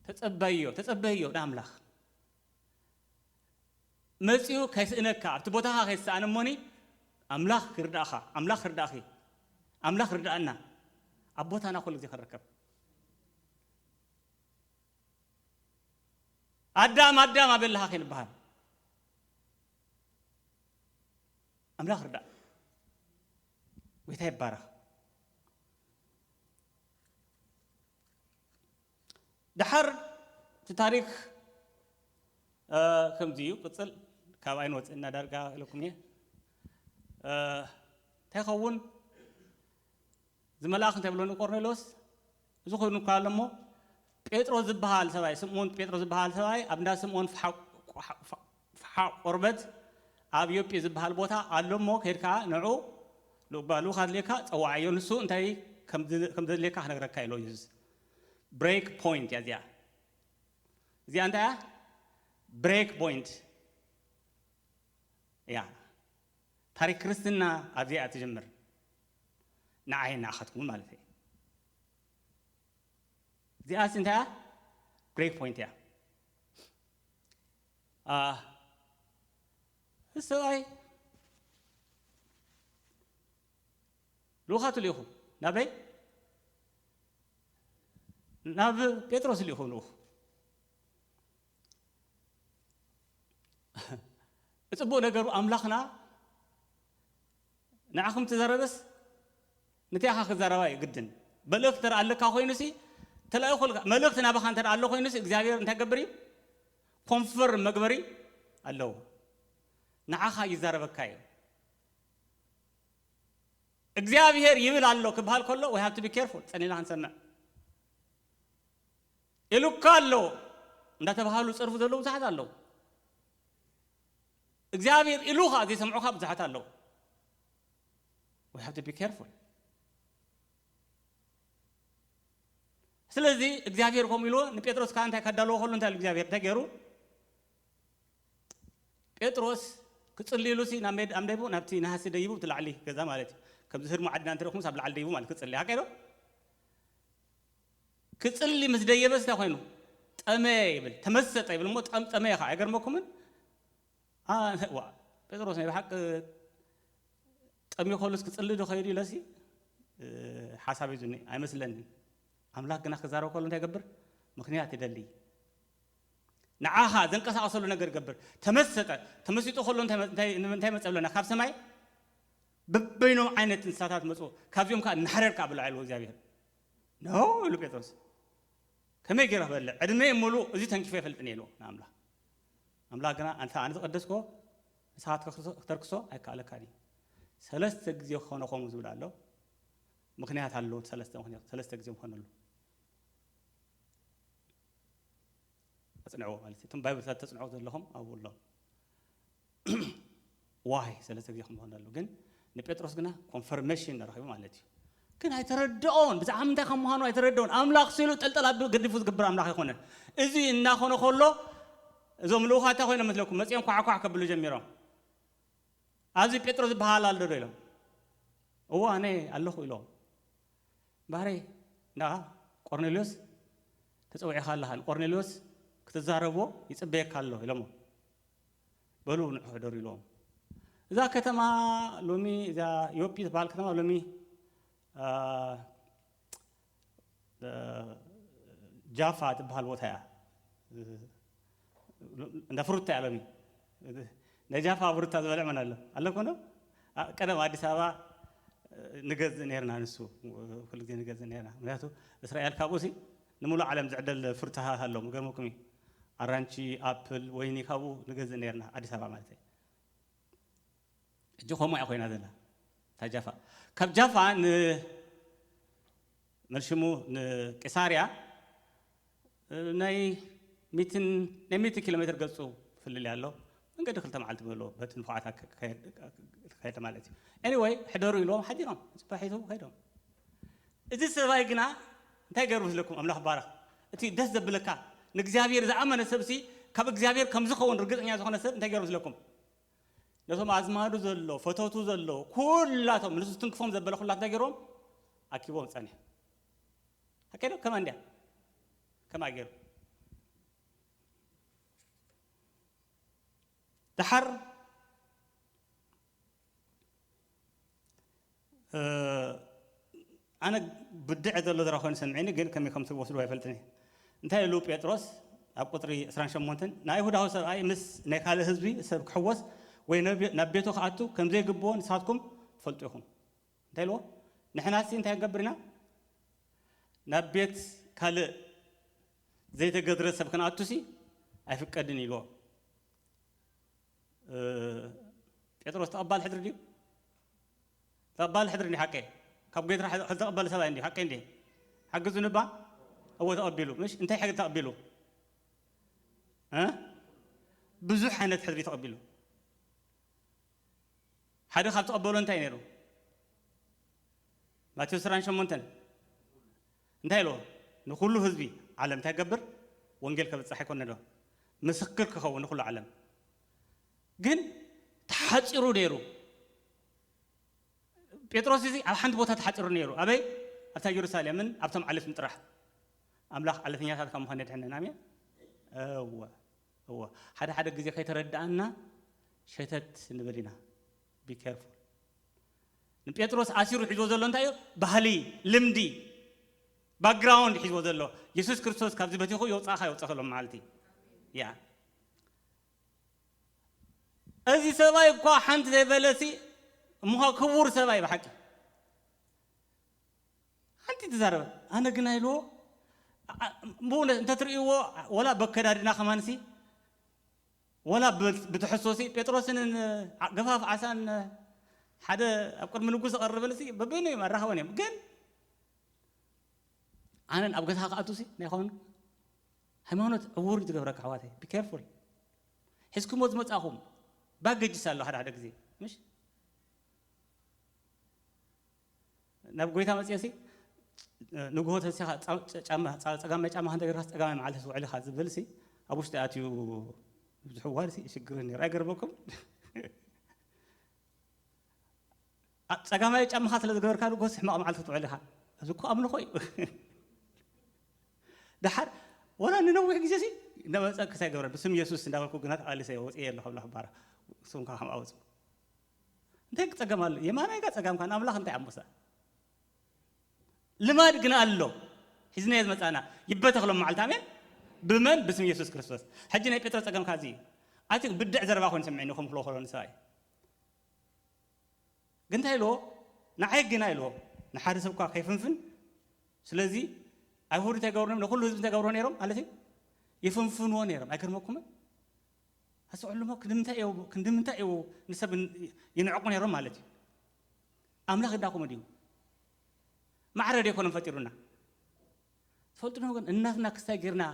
ተጸበዮ፣ ተጸበዮ ንኣምላኽ። መጺኡ ከይስእነካ፣ ኣብቲ ቦታኻ ከይትሰኣን እሞኒ፣ ኣምላኽ ክርዳእኻ፣ ኣምላኽ ክርዳእኺ፣ ኣምላኽ ርዳእና። ኣብ ቦታና ኩሉ ግዜ ክንርከብ። ኣዳም፣ ኣዳም ኣበላኻ ከይንበሃል። ኣምላኽ ርዳእ። ጎይታ ይባረኽ። ደሓር እቲ ታሪክ፣ እ፣ ከምዚ እዩ። ቅጽል ካብ ኣይንወጽእና ዳርጋ ኢለኩም እየ። እ፣ እንታይ ይኸውን? እዚ መልኣኽ እንታይ ብሎ ንቆርኔሎስ? እዚ ኮይኑ እኳ ኣሎ እሞ፣ ጴጥሮስ ዝበሃል ሰብኣይ፣ ስምዖን ጴጥሮስ ዝበሃል ሰብኣይ ኣብ እንዳ ስምዖን ፍሓ-፣ ፍሓ-፣ ፍሓ ቆርበት ኣብ ዮጴ ዝበሃል ቦታ ኣሎ እሞ፣ ከይድካ ንዑ ልባ ልኡኽ ኣድልየካ ጸዋዓዮ፣ ንሱ እንታይ ከም ዝ-፣ ከም ዘድልየካ ክነግረካ ኢሎ ኢየሱስ። ብሬክ ፖይንት እያ እዚኣ። እዚኣ እንታይ እያ? ብሬክ ፖይንት እያ። ታሪክ ክርስትና ኣብዚኣ ትጅምር። ንዓይ ንዓኻትኩም ማለት እዩ። እዚኣስ እንታይ እያ? ብሬክ ፖይንት እያ። አ፣ እዚ ሰብኣይ ልኡኻቱ ልኢኹ። ናበይ? ናብ ጴጥሮስ ልኢኹ ልኡኹ። ጽቡቕ ነገሩ ኣምላኽና ንዓኹም ትዛረበስ ነቲኣኻ ክዛረባ እዩ ግድን። መልእኽቲ ተር ኣለካ ኮይኑሲ፣ ተላኢኹ ልካ-፣ መልእኽቲ ናባኻ እንተ ኣሎ ኮይኑሲ፣ እግዚኣብሔር እንታይ ገብር እዩ? ኮንፈርም መግበሪ ኣለዎ። ንዓኻ ይዛረበካ እዩ። እግዚኣብሔር ይብል ኣሎ ክበሃል ከሎ፣ we have to be careful፣ ጸኒና ክንሰምዕ። ኢሉካ ኣሎ እንዳተባሃሉ ጸርፉ ዘለዉ ብዙሓት ኣለዉ። እግዚኣብሔር ኢሉ ኸኣ ዘይሰምዑኻ ብዙሓት ኣለዉ። We have to be careful። ስለዚ እግዚኣብሔር ከምኡ ኢልዎ ንጴጥሮስ ከኣ እንታይ ከዳልዎ ከሎ እንታይ ኢሉ እግዚኣብሔር እንታይ ገይሩ? ጴጥሮስ ክጽሊ ኢሉሲ ናብ ሜድ-፣ ኣብ ደይቡ ናብቲ ነሃሲ ደይቡ እቲ ላዕሊ ገዛ ማለት እዩ። ከምዚ ህድሞ ዓድና እንተ ደኹምስ ኣብ ላዕሊ ደይቡ ማለት ክጽሊ። ሓቀይ ዶ? ክጽሊ ምስ ደየበስ እንታይ ኮይኑ? ጠመየ ይብል፣ ተመሰጠ ይብል እሞ ጠም-፣ ጠመየ ኸዓ። ኣይገርመኩምን? አ፣ ዋ፣ ጴጥሮስ ናይ ብሓቂ ጠምዩ ከሉስ ክጽሊ ዶ ኸይዱ ኢለሲ፣ እ፣ ሓሳብ ሒዙኒ ኣይመስለንን። ኣምላኽ ግና ክዛረብ ከሎ እንታይ ይገብር? ምኽንያት ይደሊ። ንዓኻ ዘንቀሳቐሰሉ ነገር ይገብር። ተመሰጠ። ተመሲጡ ከሎ እንታይ መ-፣ እንታይ፣ እንታይ መጸ ብለና? ካብ ሰማይ በበይኖም ዓይነት እንስሳታት መጹ። ካብዚኦም ከኣ እናሕረድካ ብልዓ ኢልዎ እግዚኣብሔር። ኖ ኢሉ ጴጥሮስ። ከመይ ገይረ ክበልዕ? ዕድመ ሙሉእ እዚ ተንኪፈ ይፈልጥን እየ ኢልዎ ንኣምላኽ። ኣምላኽ ግና ኣንታ ኣነ ዝቐደስኮ ንስኻ ክትከርክሶ ኣይከኣለካን እዩ። ሰለስተ ግዜ ክኾነ ከምኡ ዝብል ኣሎ። ምኽንያት ኣለዎ። ሰለስተ ምኽንያት፣ ሰለስተ ግዜ ምኾነሉ። ኣጽንዕዎ ማለት እዩ። እቶም ባይብልታት ተጽንዕዎ ዘለኹም ኣብኡ ኣሎ። ዋይ ሰለስተ ግዜ ከምኡ ክኾነ ኣሎ። ግን ንጴጥሮስ ግና ኮንፈርሜሽን ረኺቡ ማለት እዩ። ግን ኣይተረድኦን፣ ብዛዕባ ምንታይ ከም ምዃኑ ኣይተረድኦን። ኣምላኽ ስኢሉ ጠልጠል ኣብ ገዲፉ ዝግብር ኣምላኽ ኣይኮነን። እዚ እናኾነ ከሎ እዞም ልኡኻት ኮይኖም መስለኩም መጺኦም ኳዕኳዕ ከብሉ ጀሚሮም። ኣብዚ ጴጥሮስ ዝበሃል ኣሎ ዶ ኢሎም? እዎ ኣነ ኣለኹ ኢሎም። ባሕረይ እንዳ ቆርኔሌዎስ ተጸዊዕኻ ኣለኻ፣ ንቆርኔሌዎስ ክትዛረቦ ይጽበየካ ኣሎ ኢሎሞ። በሉ ንዑ ሕደሩ ኢሎም። እዛ ከተማ ሎሚ፣ እዛ ዮጲ ትበሃል ከተማ ሎሚ፣ አ፣ እ፣ ጃፋ ትበሃል ቦታ እያ። እንዳ ፍሩታ እያ ሎሚ። ናይ ጃፋ ፍሩታ ዝበልዕ መን ኣሎ? ኣሎ ኮኖ? አ፣ ቀደም ኣዲስ ኣበባ፣ እ፣ ንገዝእ ነርና ንሱ። ኩሉ ግዜ ንገዝእ ነርና። ምክንያቱ እስራኤል ካብኡ ሲ ንምሉእ ዓለም ዝዕደል ፍሩታታት ኣሎ። ምገርመኩም እዩ። ኣራንቺ፣ ኣፕል፣ ወይኒ ካብኡ ንገዝእ ነርና። ኣዲስ ኣበባ ማለት እዩ። ሕጂ ከምኡ እያ ኮይና ዘላ። እታ ጃፋ። ካብ ጃፋ ን-፣ መልሽሙ ንቂሳርያ፣ እ፣ ናይ ሚትን፣ ናይ ሚእቲ ኪሎ ሜትር ገጹ ፍልልይ ኣሎ። መንገዲ ክልተ መዓልቲ በልዎ፣ በቲ ንፉዓት ኣክ-፣ ክኸድ፣ ክኸድ ማለት እዩ። ኤኒወይ፣ ሕደሩ ኢልዎም ሓዲሮም፣ ጽባሕ ሒዞም ከይዶም። እዚ ሰብኣይ ግና እንታይ ገይሩ መስለኩም? ኣምላኽ ባረኽ። እቲ ደስ ዘብለካ፣ ንእግዚኣብሔር ዝኣመነ ሰብሲ፣ ካብ እግዚኣብሔር ከም ዝኸውን ርግጸኛ ዝኾነ ሰብ እንታይ ገይሩ መስለኩም? ነቶም ኣዝማዱ ዘሎ፣ ፈተውቱ ዘሎ፣ ኩላቶም ንሱ ዝትንክፎም ዘበለ ኩላት እንታይ ገይርዎም? ኣኪቦም ጸኒሑ። ሓቀይ ዶ? ከማ እንድያ። ከማ ገይሩ። ድሓር፣ እ፣ ኣነ ብድዐ ዘሎ ዘረባ ኮይኑ ሰምዒኒ፣ ግን ከመይ ከም ትወስድዎ ኣይፈልጥን እየ። እንታይ ኢሉ ጴጥሮስ ኣብ ቁጽሪ ዕስራን ሸሞንተን፣ ንኣይሁዳዊ ሰብኣይ ምስ ናይ ካልእ ህዝቢ ሰብ ክሕወስ ወይ ናብ፣ ናብ ቤቱ ክኣቱ ከም ዘይግብኦ ንስኻትኩም ትፈልጡ ኢኹም። እንታይ ኢልዎ? ንሕናሲ እንታይ ክንገብር ኢና? ናብ ቤት ካልእ ዘይተገድረ ሰብ ክንኣቱሲ ኣይፍቀድን ኢልዎ። እ፣ ጴጥሮስ ተቐባሊ ሕድሪ ድዩ? ተቐባሊ ሕድሪ እንዲ ሓቀይ? ካብ ጎይታ ሕ-፣ ዝተቐበለ ሰብኣይ እንዲ ሓቀይ እንዲ? ሓግዙ ንባ? እዎ ተቐቢሉ። ምሽ እንታይ ሕድሪ ተቐቢሉ? እ? ብዙሕ ዓይነት ሕድሪ ተቐቢሉ። ሓደ ካብ ተቐበሎ እንታይ ነይሩ? ማቴዎስ ዕስራን ሸሞንተን እንታይ ኢልዎ? ንኹሉ ህዝቢ ዓለም እንታይ ገብር? ወንጌል ከብጽሕ ኣይኮነ ዶ? ምስክር ክኸውን ንኹሉ ዓለም። ግን ተሓጺሩ ነይሩ። ጴጥሮስ እዚ ኣብ ሓንቲ ቦታ ተሓጺሩ ነይሩ። ኣበይ? ኣብታ ጀሩሳሌምን ኣብቶም ዓሌትን ጥራሕ። ኣምላኽ ዓለተኛታት ካብ ምዃን የድሕነና። ኣሜን። እወ፣ እወ። ሓደ ሓደ ግዜ ከይተረድኣና ሸተት ንብል ኢና። Be careful። ንጴጥሮስ ኣሲሩ ሒዝዎ ዘሎ እንታይ እዩ? ባህሊ፣ ልምዲ፣ ባክግራውንድ ሒዝዎ ዘሎ። የሱስ ክርስቶስ ካብዚ በቲኹ የውጻእኻ፣ የውጻእካ ሎም መዓልቲ። ያ። እዚ ሰብኣይ እኳ ሓንቲ ዘይበለሲ፣ እሞ ክቡር ሰብኣይ ብሓቂ። ሓንቲ ትዛረበ። ኣነ ግን ኣይልዎ፣ ኣ-፣ ኣ-፣ ብእውነት እንተትርእይዎ፣ ወላ በከዳድና ከማንሲ፣ ወላ ብ-፣ ብትሕሶሲ፣ ጴጥሮስን ን-፣ ዓ-፣ ገፋፍ ዓሳን ሓደ ኣብ ቅድሚ ንጉስ ዝቐርብንሲ፣ በበይኑ እዮም ኣራኸበን እዮም። ግን ኣነን ኣብ ገዛኻ ክኣቱሲ፣ ናይ ኸውን ሃይማኖት ዕውር እዩ ዝገብረካ፣ ኣሕዋተይ። Be careful። ሒዝኩሞ ዝመጻኹም ባገጅስ ኣሎ ሓደ ሓደ ግዜ፣ ምሽ? ናብ ጎይታ መጽኤሲ፣ ንግሆ ተንሲኻ ጻ-፣ ጫማ፣ ጻ-፣ ጸጋማይ ጫማኻ እንተገይርካ ጸጋማይ መዓልቲ ትውዕል ኢኻ ዝብልሲ፣ ኣብ ውሽጢ ኣትዩ ብዙሕ እዋንሲ ሽግር ነይሩ። ኣይገርመኩም? ኣብ ጸጋማይ ጫማኻ ስለ ዝገበርካ ንግሆስ ሕማቕ መዓልቲ ክትውዕል ኢኻ። እዚ እኮ ኣምልኾ እዩ። ደሓር ወላ ንነዊሕ ግዜሲ እናመጸ ክሳይ ገብረ ብስም የሱስ እንዳበልኩ ግና ተቓሊሰ ወጽኤ ኣለኹ ብላ ክባራ። ስምካ ከም ኣውጽእ። እንታይ ክጸገም ኣሎ? የማናይካ ጸጋምካ ንኣምላኽ እንታይ ኣሞሳ? ልማድ ግን ኣሎ። ሒዝናዮ ዝመጻና ይበተኽ ሎም መዓልቲ። ኣሜን። ብመን? ብስም የሱስ ክርስቶስ። ሕጂ ናይ ጴጥሮስ ጸገምካ እዚ እዩ። ኣቲ ብድዕ ዘረባ ኮይኑ ሰምዒኒ፣ ከም ክሎ ከሎ ንሰብኣይ። ግን እንታይ ኢልዎ? ንዓይ ግና ኢልዎ፣ ንሓደ ሰብ እኳ ከይፍንፍን። ስለዚ ኣይሁድ እንታይ ገብሩ ነይሮም? ንኹሉ ህዝቢ እንታይ ገብሩ ነይሮም ማለት እዩ? ይፍንፍንዎ ነይሮም። ኣይገርመኩምን? ኣስተውዕሉ እሞ፣ ክንዲ ምንታይ እዩ፣ ክንዲ ምንታይ እዩ ንሰብ ን-፣ ይንዕቁ ነይሮም ማለት እዩ? ኣምላኽ እንዳኹም ድዩ? ማዕረ ዶ ኣይኮነን ፈጢሩና? ትፈልጡ ዶ ግን፣ እናትና ክስታይ ጌርና፣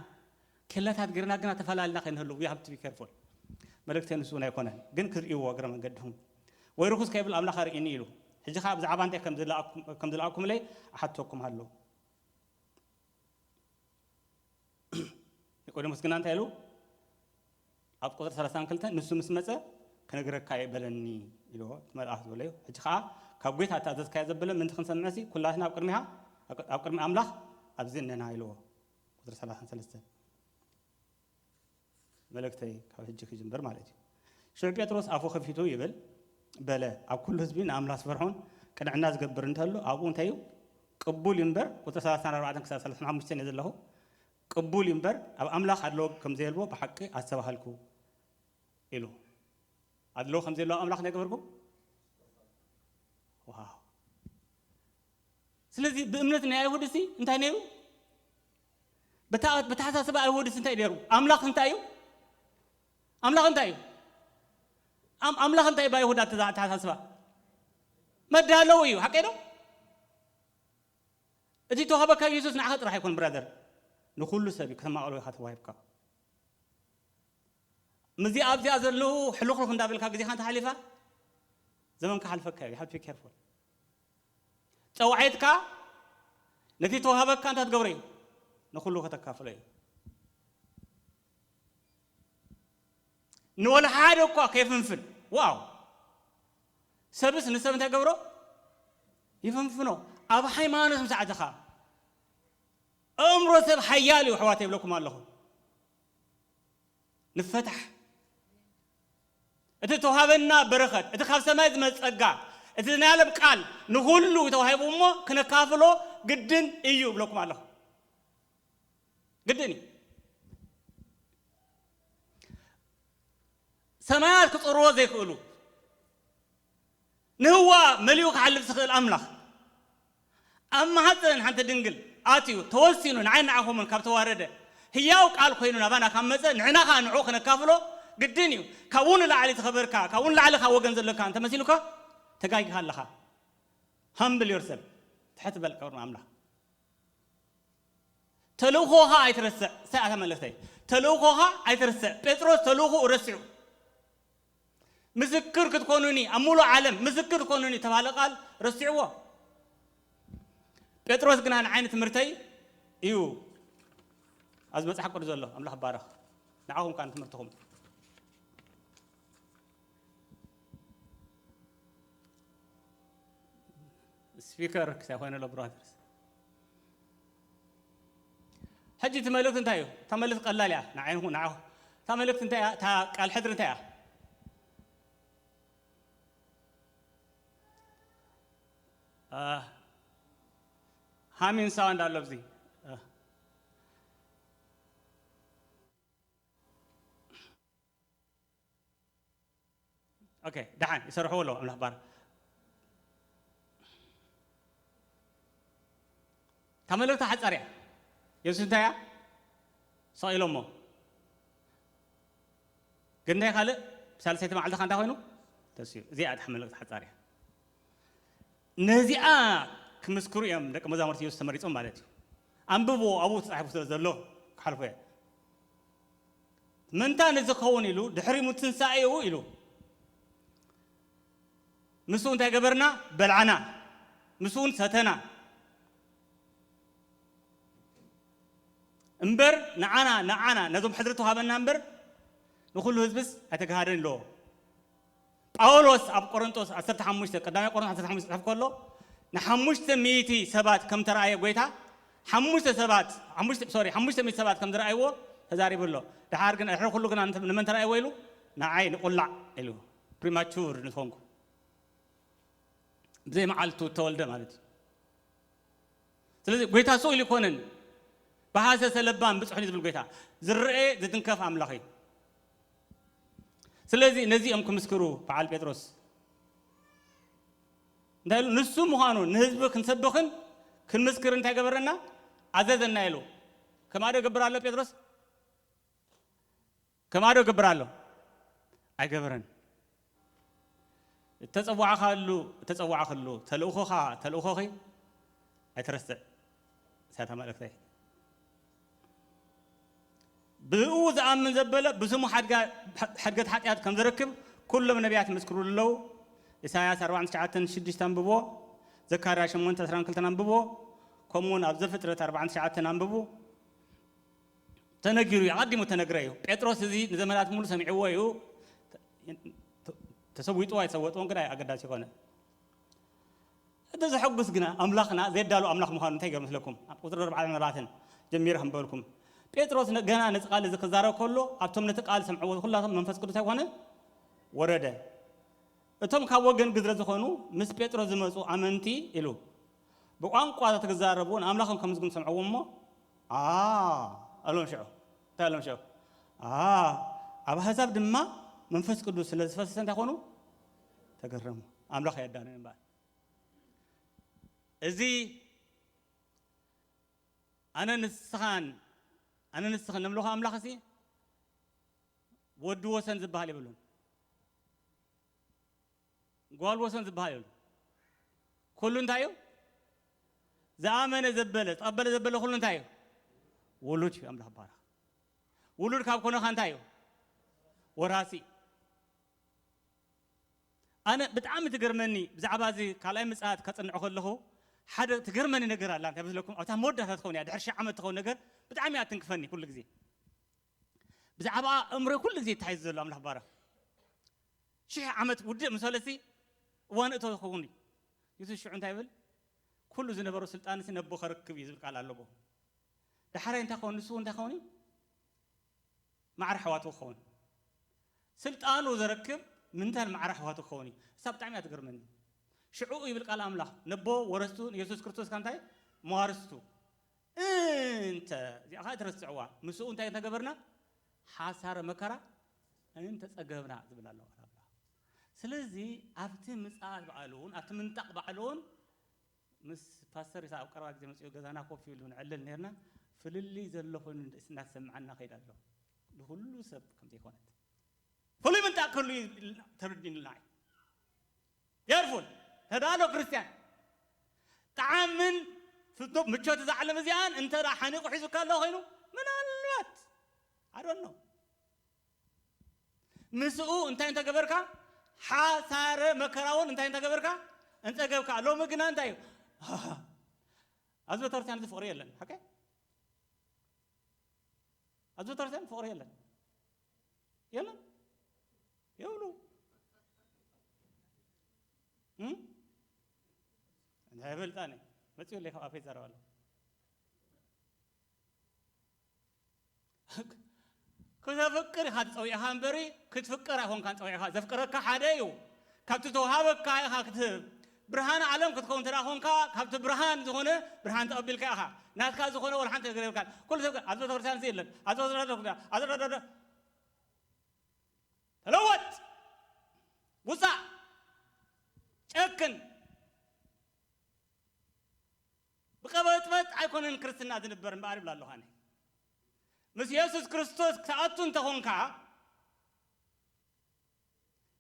ኬላታት ጌርና ግና ተፈላልና ከይንህሉ፣ we have to be careful። መልእክተይ ንሱ እውን ኣይኮነን፣ ግን ክትርእይዎ እግረ መንገድኹም። ወይ ርኹስ ከይብል ኣምላኽ ኣርእኒ ኢሉ። ሕጂ ኸዓ ብዛዕባ እንታይ ከም ዝለኣኩም-፣ ከም ዝለኣኩምለይ እሓተኩም ኣሎ። ኒቆዲሞስ ግና እንታይ ኢሉ? ኣብ ቁጽሪ ሰላሳን ክልተን ንሱ ምስ መጸ ክነግረካ እየ በለኒ ኢልዎ፣ እቲ መልኣኽ ዝበሎ እዩ። ሕጂ ኸዓ ካብ ጐይታ እታዘዝካዮ ዘበለ ምእንቲ ክንሰምዕሲ፣ ኩላትና ኣብ ቅድሚኻ፣ ኣብ ቅድሚ ኣምላኽ ኣብዚ እነና ኢልዎ። ቁጽሪ ሰላሳን ሰለስተን። መልእክተይ ካብ ሕጂ ክጅምር ማለት እዩ። ሽዑ ጴጥሮስ ኣፉ ከፊቱ ይብል፣ በለ፣ ኣብ ኩሉ ህዝቢ ንኣምላኽ ዝፈርሖን ቅንዕና ዝገብር እንተሎ፣ ኣብኡ እንታይ እዩ? ቅቡል እዩ እምበር፣ ቁጽሪ ሰላሳን ኣርባዕተን ክሳብ ሰላሳን ሓሙሽተን እየ ዘለኹ። ቅቡል እዩ እምበር፣ ኣብ ኣምላኽ ኣድሎ ከም ዘየልቦ ብሓቂ ኣስተባሃልኩ ኢሉ። ኣድሎ ከም ዘየልቦ ኣብ ኣምላኽ እንታይ ገበርኩ? ዋው። ስለዚ ብእምነት ናይ ኣይሁድ እዚ እንታይ ነይሩ? በታ-፣ በተሓሳስባ ኣይሁድ እዚ እንታይ ነይሩ? ኣምላኽ እንታይ እዩ? ኣምላኽ እንታይ እዩ? ኣም-፣ ኣምላኽ እንታይ እዩ ብኣይሁድ ኣተዛ-፣ ኣተሓሳስባ? መዳለዊ እዩ። ሓቀይ ዶ? እቲ ተዋህበካ የሱስ ንዓኻ ጥራሕ ኣይኮን ብራዘር። ንኹሉ ሰብ እዩ። ከተማቕሎ ኢኻ ተዋሂብካ። ምስዚ ኣብዚኣ ዘለዉ ሕልኽልኽ እንዳበልካ ግዜኻ እንተሓሊፋ፣ ዘመንካ ሓልፈካ እዩ። You have to be careful። ጸውዓይትካ ነቲ ተዋህበካ እንታይ ትገብሮ እዩ? ንኹሉ ከተካፍሎ እዩ። ንወላ ሓደ እኳ ከይፍንፍን። ዋው! ሰብስ ንሰብ እንታይ ገብሮ? ይፍንፍኖ። ኣብ ሃይማኖት ምስ ኣተኻ፣ ኣእምሮ ሰብ ሓያል እዩ፣ ኣሕዋት፣ ይብለኩም ኣለኹ። ንፈታሕ። እቲ ተዋህበና በረኸት፣ እቲ ካብ ሰማይ ዝመጸ ጸጋ፣ እቲ ናይ ዓለም ቃል ንኹሉ ተዋሂቡ እሞ ክነካፍሎ ግድን እዩ እብለኩም ኣለኹ። ግድን እዩ። ሰማያት ክጸርዎ ዘይክእሉ፣ ንህዋ መሊኡ ክሓልፍ ዝኽእል ኣምላኽ፣ ኣብ ማህፀን ሓንቲ ድንግል ኣትዩ ተወሲኑ፣ ንዓይ ንዓኹምን ካብ ተዋረደ፣ ህያው ቃል ኮይኑ ናባና ካብ መፀ፣ ንሕና ኸዓ ንዕኡ ክነካፍሎ ግድን እዩ። ካብኡ ንላዕሊ ዝኸበርካ፣ ካብኡ ንላዕሊ ካብ ወገን ዘለካ እንተመሲሉካ፣ ተጋጊኻ ኣለኻ። Humble yourself። ትሕት በል ቅድሚ ኣምላኽ። ተልእኾኻ ኣይትረስዕ። ሳይ ኣታ መልእኽተይ። ተልእኾኻ ኣይትረስዕ። ጴጥሮስ ተልእኾኡ ረሲዑ። ምስክር ክትኮኑኒ፣ ኣብ ሙሉእ ዓለም ምስክር ክትኮኑኒ ተባህለ ቃል ረሲዕዎ። ጴጥሮስ ግና ንዓይ ንትምህርተይ እዩ ኣብዚ መጽሓፍ ቅዱስ ዘሎ። ኣምላኽ ይባረኽ። ንዓኹም ከኣ ንትምህርትኹም። ስፒከር ክሳይ ኮይነ ኣሎ ብራዘርስ። ሕጂ እቲ መልእኽቲ እንታይ እዩ? እታ መልእኽቲ ቀላል እያ። ንዓይንኹ፣ ንዓኹ። እታ መልእኽቲ እንታይ እያ? እታ ቃል ሕድሪ እንታይ እያ? አ፣ ሃሚን ሳውንድ ኣሎ ኣብዚ። አ። ኦኬ፣ ደሓን ይሰርሕዎ ኣለዉ ኣምላኽ ባር። እታ መልእኽቲ ሓጻር እያ። የሱስ እንታይ እያ? ሰቒሎሞ። ግን እንታይ ካልእ? ሳልሰይቲ መዓልቲ ከ እንታይ ኮይኑ? ተስዩ። እዚኣ እታ መልእኽቲ ሓጻር እያ። ነዚኣ ክምስክሩ እዮም ደቂ መዛሙርቲ የሱስ ተመሪጾም ማለት እዩ። ኣንብብዎ፣ ኣብኡ ተጻሒፉ ስለ ዘሎ ክሓልፎ እየ። ምእንታ ነዚ ክኸውን ኢሉ፣ ድሕሪ ምትንሳኤኡ ኢሉ፣ ምስኡ እንታይ ገበርና? በልዓና፣ ምስኡ እውን ሰተና። እምበር ንዓና፣ ንዓና፣ ነዞም ሕድሪ ተዋሃበና እምበር፣ ንኹሉ ህዝብስ ኣይተጋሃደን ኣለዎ። ጳውሎስ ኣብ ቆሮንቶስ ዓሰርተ ሓሙሽተ፣ ቀዳማይ ቆሮንቶስ ዓሰርተ ሓሙሽተ ጽሑፍ ከሎ፣ ንሓሙሽተ ሚእቲ ሰባት ከም ተረኣየ ጎይታ፣ ሓሙሽተ ሰባት፣ ሓሙሽተ፣ ሶሪ፣ ሓሙሽተ ሚእቲ ሰባት ከም ዝረኣይዎ ተዛሪቡ ኣሎ። ደሓር ግን፣ ድሕሪ ኩሉ ግና ንመን ተረኣይዎ ኢሉ? ንዓይ ንቁላዕ ኢሉ። ፕሪማቹር ንዝኾንኩ። ብዘይ መዓልቱ እተወልደ ማለት እዩ። ስለዚ ጎይታ ስቕ ኢሉ ይኮንን። ብሃሰሰ ለባም ብፅሑን እዩ ዝብል ጎይታ። ዝረኤ ዝትንከፍ ኣምላኽ እዩ። ስለዚ ነዚኦም ክምስክሩ በዓል ጴጥሮስ እንታይ ኢሉ? ንሱ ምዃኑ ንህዝቢ ክንሰብኽን ክንምስክር እንታይ ገበረና? ኣዘዘና ኢሉ። ከማዶ ይገብር ኣሎ ጴጥሮስ? ከማዶ ይገብር ኣሎ? ኣይገበረን። እተጸዋዕኻሉ፣ እተጸዋዕኽሉ ተልእኾኻ፣ ተልእኾኺ ኣይትረስዕ። እሳታ መልእኽተይ። ብኡ ዝኣምን ዘበለ ብስሙ ሓድጋ-፣ ሓድገት ሓጢኣት ከም ዝረክብ ኩሎም ነቢያት ይምስክሩሉ ኣለዉ። ኢሳያስ ኣርባዕተ ትሽዓተ ሽዱሽተ ኣንብቦ፣ ዘካርያስ ሸሞንተ ዕስራን ክልተን ኣንብቦ፣ ከምኡውን ኣብ ዘፍጥረት ኣርባዕተ ትሽዓተ ኣንብቡ። ተነጊሩ እዩ፣ ኣቐዲሙ ተነግረ እዩ። ጴጥሮስ እዚ ንዘመናት ሙሉ ሰሚዕዎ እዩ። ተሰዊጥዎ ኣይተሰወጥዎን ግና ኣገዳሲ ይኮነ። እቲ ዘሐጉስ ግና ኣምላኽና ዘየዳሉ ኣምላኽ ምዃኑ እንታይ ገይሩ መስለኩም? ኣብ ቁጽሪ ኣርባዕተን ኣርባዕተን ጀሚረ ከም በልኩም፣ ጴጥሮስ ነ-፣ ገና ነቲ ቃል እዚ ክዛረብ ከሎ፣ ኣብቶም ነቲ ቃል ሰምዕዎ ኩላቶም መንፈስ ቅዱስ ኣይኮነ ወረደ። እቶም ካብ ወገን ግዝረ ዝኾኑ ምስ ጴጥሮስ ዝመጹ ኣመንቲ ኢሉ፣ ብቋንቋ ትዛረቡ ንኣምላኽም ከምዝግኑ ሰምዕዎ እሞ፣ ኣ፣ ኣሎም ሽዑ። እንታይ ኣሎም ሽዑ? ኣ፣ ኣብ ኣህዛብ ድማ መንፈስ ቅዱስ ስለ ዝፈሰሰ እንታይ ኮኑ? ተገረሙ። ኣምላኽ ኣየዳለዮን እምበኣር። እዚ ኣነ ንስኻን፣ ኣነ ንስኽን ነምልኾ ኣምላኽ እዚ ወዲ ወሰን ዝበሃል የብሉን። ጓል ወሰን ዝበሃል የብሉን። ኩሉ እንታይ እዩ? ዝኣመነ ዘበለ፣ ዝተቐበለ ዘበለ ኩሉ እንታይ እዩ? ውሉድ እዩ። ኣምላኽ ይባረኽ። ውሉድ ካብ ኮነኻ እንታይ እዩ? ወራሲ። ኣነ ብጣዕሚ ትገርመኒ፣ ብዛዕባ እዚ ካልኣይ ምጽኣት ከጽንዖ ከለኹ፣ ሓደ ትገርመኒ ነገር ኣላ፣ እንታይ መስለኩም? ኣብታ መወዳእታ ትኸውን እያ፣ ድሕሪ ሽሕ ዓመት ትኸውን ነገር ብጣዕሚ እያ ትንክፈኒ ኩሉ ግዜ። ብዛዕባ ኣእምሮይ ኩሉ ግዜ ይተሓዝ ዘሎ፣ ኣምላኽ ይባረኽ። ሽሕ ዓመት ውድእ ምስ በለሲ፣ እዋን እቶ ዝኸውን እዩ። የሱስ ሽዑ እንታይ ይብል? "ኩሉ ዝነበሮ ስልጣንሲ ነቦ ከርክብ እዩ" ዝብል ቃል ኣለዎ። ዳሕራይ እንታይ ክኸውን? ንሱ እንታይ ክኸውን እዩ? ማዕረ ኣሕዋቱ ክኸውን። ስልጣኑ ዘረክብ ምንታይ ማዕረ ኣሕዋቱ ክኸውን እዩ? እሳ ብጣዕሚ እያ ትገርመኒ። ሽዑ ይብል ቃል ኣምላኽ፣ ነቦ ወረስቱ ንየሱስ ክርስቶስ ካብ እንታይ? መዋርስቱ። እንተ፣ እዚኣ ኸዓ ትረስዕዋ። ምስኡ እንታይ እንተገበርና? ሓሳረ መከራ እንተጸገብና ዝብል ኣሎ ቃል ኣምላኽ። ስለዚ ኣብቲ ምጽኣት በዓሉ እውን፣ ኣብቲ ምንጣቕ በዓሉ እውን ምስ ፓስተር ይስሐቅ ኣብ ቀረባ ግዜ መጺኡ ገዛና ኮፍ ኢሉ ንዕልል ነርና። ፍልልይ ዘሎ ኮይኑ እናተሰምዓና ከይድ ኣሎ። ንኹሉ ሰብ ከም ዘይኮነት። ፍሉይ ምንጣቅ ክህሉ እዩ ተረዲንልና እዩ። ኬርፉል፣ ተዳሎ ክርስቲያን። ጣዕምን ፍቶ-፣ ምቾት እዛ ዓለም እዚኣን እንተ ደኣ ሓኒቑ ሒዙካ ኣሎ ኮይኑ፣ ምናልባት፣ I don't know። ምስኡ እንታይ እንተገበርካ፣ ሓሳረ መከራውን እንታይ እንተገበርካ፣ እንጸገብካ። ሎሚ ግና እንታይ እዩ? ኣብዚ ቤተክርስትያን እዚ ፍቕሪ የለን። ሓቀይ? ኣብዚ ቤተክርስትያን ፍቕሪ የለን። የለን። የብሉ። እም? እንታይ ይበልጣኒ? መጺኡ ኣለይ ካብ ኣፈይ ይዛረብ ኣሎ። ክተፍቅር ኢኻ ትጸዊዕኻ እምበሪ፣ ክትፍቀር ኣይኮንካን ጸዊዕኻ። ዘፍቅረካ ሓደ እዩ። ካብቲ ተውሃበካ ኢኻ ክትህብ። ብርሃን ዓለም ክትከውን እንተ ደኣ ኾንካ፣ ካብቲ ብርሃን ዝኾነ ብርሃን ተቐቢልካ ኢኻ። ናትካ ዝኾነ ወላ ሓንቲ ነገር የብልካን። ኩሉ ሰብ ኣብዚ ቤተክርስትያን እዚ የለን። ኣብዚ ቤተክርስትያን፣ ኣብዚ ቤተክርስትያን፣ ተለወጥ! ውጻእ! ጨክን! ብቀበጥበጥ ኣይኮነን ክርስትና ዝንበር እምበኣር ይብላ ኣለኹ ኣነ። ምስ የሱስ ክርስቶስ ክትኣቱ እንተኾንካ፣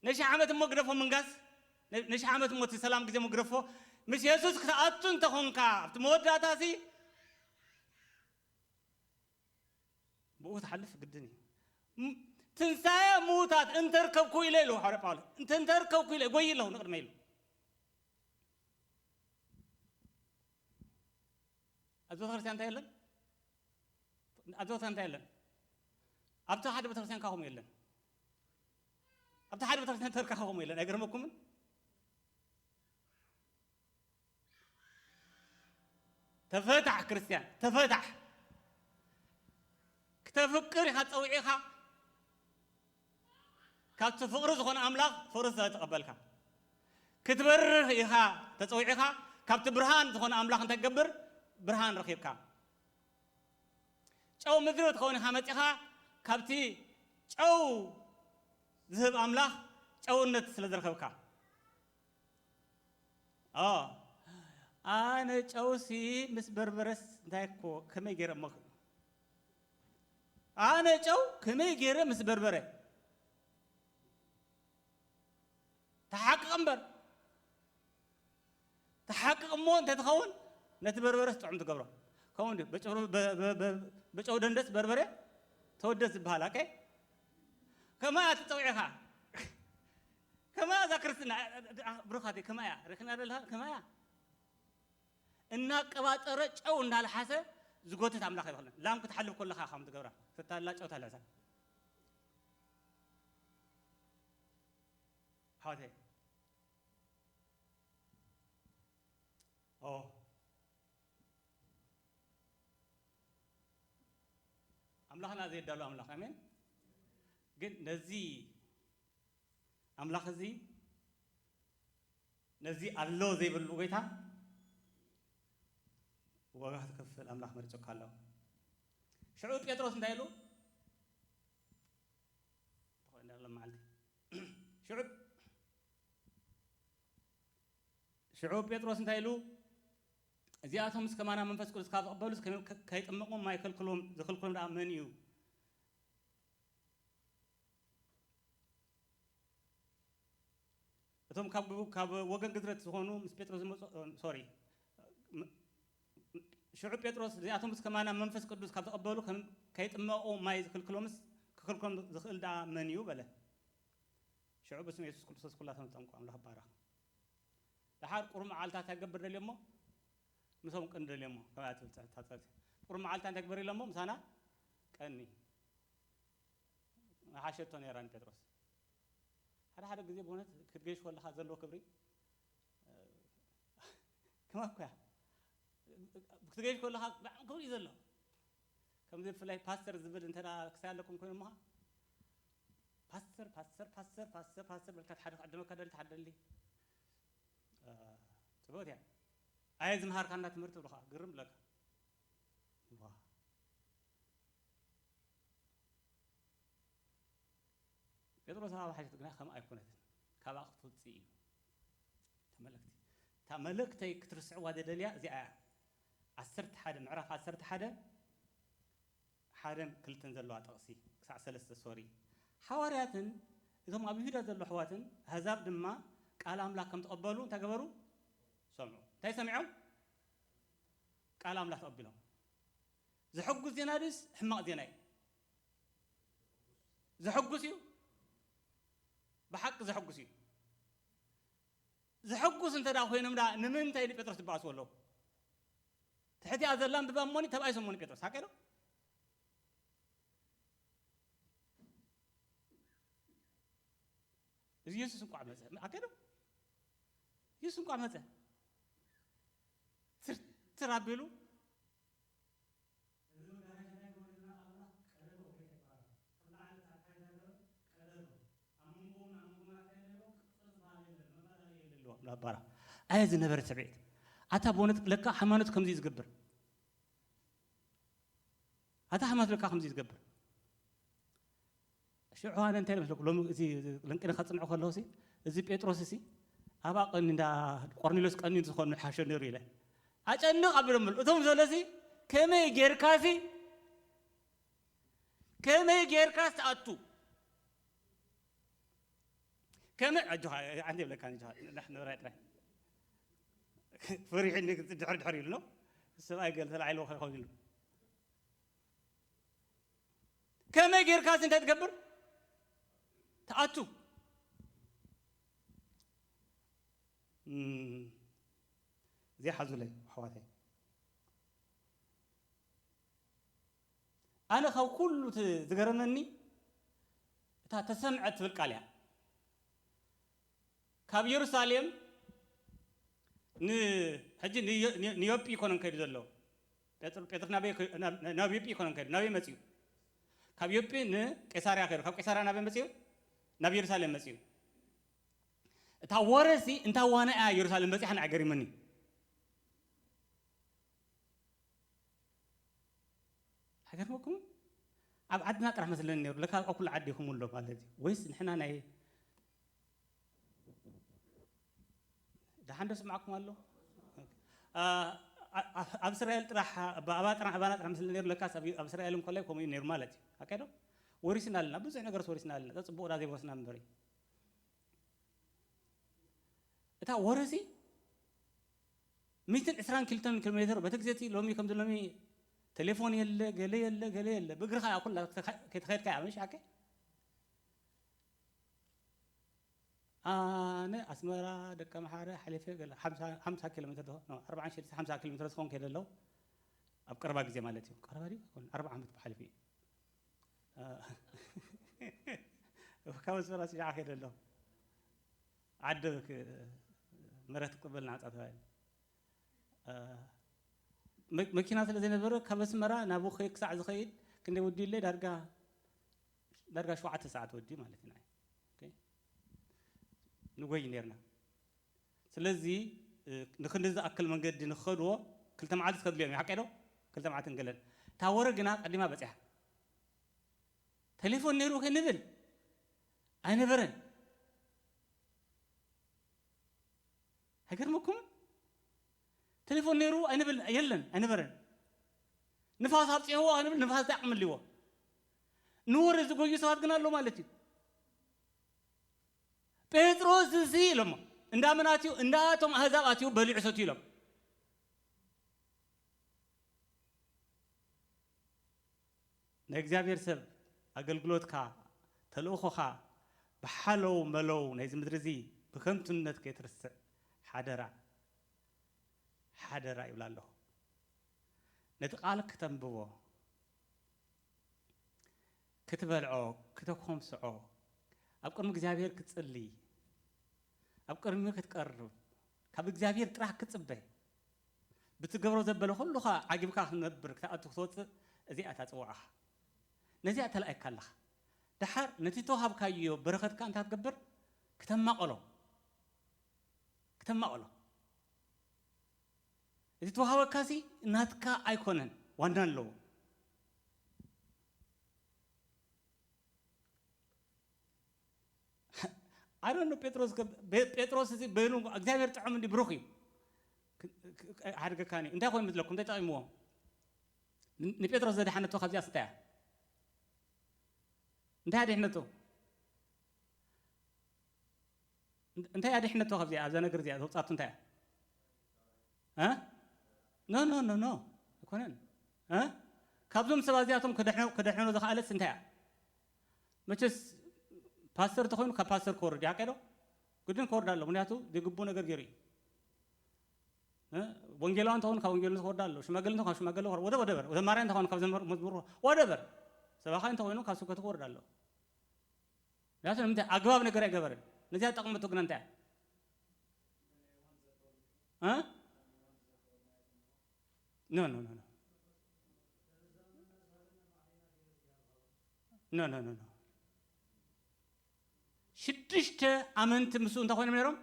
ነሽሕ ዓመት እሞ ግደፎ ምንጋስ፣ ነ-፣ ነሽሕ ዓመት እሞ እቲ ሰላም ግዜ እሞ ግደፎ። ምስ የሱስ ክትኣቱ እንተኾንካ፣ ኣብቲ መወዳእታሲ ብኡ ክትሓልፍ ግድን እዩ። ም-፣ ትንሳኤ ምዉታት እንተርከብኩ ኢለ ኢሉ ሃዋርያ ጳውሎስ። እንተ-፣ እንተርከብኩ ኢለ፣ ጎይ ኣለኹ ንቕድመ ኢሉ። ኣብዚ ቤተክርስትያን እንታይ የለን? ኣብዚ ቤተክርስትያን እንታይ የለን? ኣብቲ ሓደ ቤተክርስትያን ካኹም የለን። ኣብቲ ሓደ ቤተክርስትያን ተርካ ካኹም የለን። ኣይገርመኩምን? ተፈታሕ ክርስትያን፣ ተፈታሕ። ክተፍቅር ኢኻ ጸዊዒኻ፣ ካብቲ ፍቕሪ ዝኾነ ኣምላኽ ፍቕሪ ስለ ተቐበልካ። ክትበርህ ኢኻ ተጸዊዕኻ፣ ካብቲ ብርሃን ዝኾነ ኣምላኽ እንታይ ክገብር? ብርሃን ረኺብካ። ጨው ምድሪ ክትኸውን ኢኻ መጺኻ፣ ካብቲ ጨው ዝህብ ኣምላኽ ጨውነት ስለ ዝረኸብካ። ኦ፣ ኣነ ጨውሲ ምስ በርበረስ እንታይ እኮ ከመይ ገይረ እሞ፣ ኣነ ጨው ከመይ ገይረ ምስ በርበረ? ተሓቅቕ እምበር። ተሓቅቕ እሞ እንተትኸውን ነቲ በርበረስ ጥዑም ትገብሮ። ከምኡ እንዲ በጨው፣ በ-፣ በ-፣ በ-፣ በጨው ደንደስ በርበረ ተወደስ ዝበሃል፣ ኦኬ? ከማያ ትጸውዒኻ። ከማያ እዛ ክርስትና፣ እ-፣ እ-፣ እ-፣ ብሩኻተይ፣ ከማያ፣ ርክና ደለኻ፣ ከማያ። እናቀባጠረ ጨው እንዳልሓሰ ዝጎትት ኣምላኽ ኣይኮነን። ላም ክትሓልብ ከለኻ ከም ትገብራ፣ ትታላ ጨው ታልሕሳ። ሓወተይ። ኦ። ኣምላኽና ዘየዳሉ ኣምላኽ፣ ኣሜን። ግን ነዚ ኣምላኽ እዚ፣ ነዚ ኣሎ ዘይብሉ ጌታ ዋጋ ክትከፍል ኣምላኽ መሪጹካ ኣሎ። ሽዑ ጴጥሮስ እንታይ ኢሉ? ተኾይና ሎም መዓልቲ። ሽዑ፣ ሽዑ ጴጥሮስ እንታይ ኢሉ? እዚኣቶምስ ከማና መንፈስ ቅዱስ ካብ ዝቕበሉስ ከ-፣ ከ-፣ ከይጥመቑ ማይ ከልክሎም፣ ዝኽልክሎም ደኣ መን እዩ? እቶም ካብ፣ ካብ ወገን ግዝረት ዝኾኑ ምስ ጴጥሮስ ዝመጹ፣ እ፣ ሶሪ። ም-፣ ሽዑ ጴጥሮስ፣ "እዚኣቶምስ ከማና መንፈስ ቅዱስ ካብ ተቐበሉ ከም ከይጥመቑ ማይ ዝኽልክሎምስ፣ ክኽልክሎም ዝኽእል ደኣ መን እዩ?" በለ። ሽዑ ብስም የሱስ ክርስቶስ ኩላቶም ተጠምቁ፣ ኣምላኽ ይባረኽ። ደሓር ቁሩብ መዓልታት እንታይ ክገብር ደልዮ እሞ? ምሶም ቅኒ ደልዮ እሞ፣ ከምኣ ትብል ጸ-፣ እታ ጸሎት። ቁሩብ መዓልታት እንታይ ክግበር ኢሎ እሞ? ምሳና ቀኒ። ሓሸቶ ነይራ ንጴጥሮስ። ሓደ ሓደ ግዜ ብእውነት ክትገይሽ ከለኻ ዘለዎ ክብሪ፣ እ፣ ከማይ እኮ እያ። ክትገይሽ ከለኻ ብጣዕሚ ክብሪ እዩ ዘሎ። ከምዚ ብፍላይ ፓስተር ዝብል እንተ ደኣ ክሳይ ኣለኩም ኮይኑ እሞ፣ ፓስተር ፓስተር ፓስተር ፓስተር ፓስተር በልካ ሓደ ክዕድመካ ደሊ ተሓደሊ። ጽቡቅ እያ። ኣየ ዝምሃርካና ትምህርቲ ብልኻ ግርም ብለካ። ዋ። ጴጥሮስ ኣብ ሓሸት ግና ከም ኣይኮነትን፣ ካብኣ ክትወጽእ እዩ። ተመለክቲ እታ መልእክተይ ክትርስዕዋ ዘደልያ እዚኣ እያ። ዓሰርተ ሓደ ምዕራፍ ዓሰርተ ሓደ ሓደን ክልተን ዘለዋ ጥቕሲ ክሳዕ ሰለስተ ሶሪ። ሓዋርያትን እቶም ኣብ ይሁዳ ዘለዉ ኣሕዋትን ኣህዛብ ድማ ቃል ኣምላኽ ከም ተቐበሉ እንታይ ገበሩ? ሰምዑ። እንታይ ሰሚዖም? ቃል ኣምላኽ ተቐቢሎም። ዘሐጉስ ዜና ድስ ሕማቕ ዜና እዩ? ዘሐጉስ እዩ። ብሓቂ ዘሐጉስ እዩ። ዘሐጉስ እንተ ደኣ ኮይኖም ደኣ ንምንታይ ንጴጥሮስ ዝበኣስዎ ኣለዉ? ትሕቲኣ ዘላ ኣንብባ እሞኒ ተባኢሶ እሞኒ ጴጥሮስ ሓቀ ዶ? እዚ የሱስ እንቋዕ መጸ። ሓቀ ዶ? የሱስ እንቋዕ መጸ። ትርትር ኣቢሉ ኣባራ ኣየ ዝነበረ ሰብዒት ኣታ ብእውነት ለካ ሃይማኖት ከምዚ እዩ ዝገብር። ኣታ ሃይማኖት ለካ ከምዚ እዩ ዝገብር። ሽዑ ኣነ እንታይ መስለኩ ሎሚ እዚ ለንቅነ ከጽንዖ ከለኹ ሲ እዚ ጴጥሮስ ሲ ኣብኣ ቀኒ እንዳ ቆርኔሎስ ቀኒ ዝኾኑ ሓሾ ነይሩ ኢለ ኣጨንቕ ኣብሎም እቶም ዘለሲ ከመይ ጌርካሲ ከመይ ጌርካ ትኣቱ ከመይ ኣጆኻ ኣንቲ ይብለካ ኣጆኻ ንሕና ጥራይ ፈሪሕኒ ድሕር ድሕር ኢሉ ነው ሰብኣይ ገለ ተላዒልዎ ከይኸውን ኢሉ ከመይ ጌርካስ እንታይ ትገብር ትኣቱ እዚኣ ሓዙለይ ኣሕዋተይ ኣነ ካብ ኩሉ ዝገረመኒ እታ ተሰምዐት ትብል ቃል እያ ካብ ኢየሩሳሌም ሕጂ ንዮጲ ይኮነን ከይዱ ዘሎ ጴጥሮስ ናብ ዮጲ ይኮነን ከይዱ ናበይ መፅኡ ካብ ዮጲ ንቄሳርያ ከይዱ ካብ ቄሳርያ ናበይ መፅኡ ናብ ኢየሩሳሌም መፅኡ እታ ወረሲ እንታ ዋና እያ ኢየሩሳሌም በፂሓ ንዓይ ገሪመኒ ኣይገርመኩም ኣብ ዓድና ጥራሕ መስለኒ ነሩ ለካ ኣብ ኩሉ ዓዲ ይኹም ኣሎ ማለት እዩ ወይስ ንሕና ናይ ደሓን ዶ ስማዕኩም ኣሎ ኣብ እስራኤል ጥራሕ ኣባና ጥራሕ መስለኒ ነሩ ለካ ኣብ እስራኤል እንኮላይ ከምኡ እዩ ነሩ ማለት እዩ ኣቀዶ ወሪስና ኣለና ብዙሕ ነገር ወሪስና ኣለና ፅቡቅ ዳ ዘይወርስና ምበር እዩ እታ ወረሲ ሚትን ዕስራን ኪሎሜትር በቲ ግዜ እቲ ሎሚ ከምዚ ሎሚ ቴሌፎን የለ ገለ የለ ገለ የለ ብእግርኻ እያ ኩላ ከይተኸድካ እያ ምሽ ኣከ ኣነ ኣስመራ ደቀ መሓረ ሓሊፈ ገለ ሓምሳ ኪሎ ሜትር ዶ ኣርባዓን ሽዱሽተ ሓምሳ ኪሎ ሜትር ዝኸውን ከይደ ኣለዉ ኣብ ቀረባ ግዜ ማለት እዩ ቀረባ ድዩ ኣይኮን ኣርባ ዓመት ብሓሊፉ እዩ ካብ ኣስመራ ስሻዓ ከይደ ኣለዉ ዓዲ መረት ክቅበል ናፃ ተባሂሉ መኪና ስለ ዘይነበረ ካብ ኣስመራ ናብ ኸይ ክሳዕ ዝኸይድ ክንደይ ወዲ ኢለ ዳርጋ ዳርጋ ሸውዓተ ሰዓት ወዲ ማለት ኢና ንጎይ ነርና ስለዚ ንክንዲ ዝኣክል መንገዲ ንኸድዎ ክልተ መዓልቲ ከድልዮም እዩ ሓቀዶ ክልተ መዓልቲ ንገለን እታ ወረ ግና ቀዲማ በፂሓ ቴሌፎን ነይሩ ከ ንብል ኣይነበረን ኣይገርመኩም ቴሌፎን ነይሩ ኣይንብል የለን ኣይነበረን ንፋስ ኣብፅሕዎ ኣይንብል ንፋስ ዳዕምልዎ ንወረ ዝጎዩ ሰባት ግን ኣሎ ማለት እዩ ጴጥሮስ እዚ ኢሎሞ እንዳመን ኣትዩ እንዳቶም ኣህዛብ ኣትዩ በሊዑ ሰትዩ ኢሎም ናይ እግዚኣብሔር ሰብ ኣገልግሎትካ ተልእኾኻ ብሓለው መለው ናይዚ ምድሪ እዚ ብከንቱነት ከይትርስዕ ሓደራ ሓደራ ይብላ ኣለኹ ነቲ ቃል ክተንብቦ ክትበልዖ፣ ክተኮምስዖ፣ ኣብ ቅድሚ እግዚኣብሔር ክትጽሊ፣ ኣብ ቅድሚ ክትቀርብ፣ ካብ እግዚኣብሔር ጥራሕ ክትጽበ፣ ብትገብሮ ዘበለ ኩሉ ኸዓ ዓጊብካ ክትነብር ክትኣቱ ክትወፅእ እዚኣ እታ ፅውዓኻ። ነዚኣ ተላኢካ ኣለኻ። ደሓር ነቲ ተዋሃብካዮ በረኸትካ እንታይ ትገብር? ክተማቐሎ። ክተማቐሎ። እቲ ተዋሃበካሲ ናትካ ኣይኮነን፣ ዋና ኣለዎ። ኣሮን ጴጥሮስ ከ-፣ ቤ-፣ ጴጥሮስ እዚ በይኑ እግዚኣብሔር ጥዑም እንዲ ብሩኽ እዩ። ክ-፣ ክ-፣ ሓድገካኒ እንታይ ኮይኑ ምስለኩም እንታይ ጠቒምዎ? ን-፣ ንጴጥሮስ ዘድሓነቶ ካብዚኣ እንታይ እያ? እንታይ ኣድሕነቶ? እንታይ ኣድሕነቶ ካብዚኣ? ኣብዛ ነገር እዚኣ ተውጻቱ እንታይ እያ? እ? ኖ፣ ኖ፣ ኖ፣ ኖ። ኣይኮነን። እ? ካብዞም ሰባት እዚኣቶም ክድሕኖ-፣ ክድሕኖ ዝኸኣለስ እንታይ እያ? መቸስ ፓስተር ተኾይኑ ካብ ፓስተር ክወርድ እዩ፣ ሓቀ ዶ? ግድን ክወርድ ኣሎ። ምክንያቱ ዘይግቡእ ነገር ገይሩ እዩ። እ? ወንጌላዊ እንተኾይኑ ካብ ወንጌል ክወርድ ኣሎ። ሽማግለ እንተኾይኑ ካብ ሽማግለ ክወርድ፣ ወደ-፣ ወደበር። ዘማርያ እንተኾይኑ ካብ ዘመር-፣ መዝሙር ወደበር። ሰባኻይ እንተኾይኑ ካብ ስብከቱ ክወርድ ኣሎ። ምክንያቱ ንምንታይ ኣግባብ ነገር ኣይገበረን። ነዚኣ ጠቕመቶ ግና እንታይ እያ? እ? ኖ፣ ኖ፣ ኖ፣ ኖ። ኖ፣ ኖ፣ ኖ፣ ኖ። ሽዱሽተ ኣመንቲ ምስኡ እንታይ ኮይኖም ነይሮም?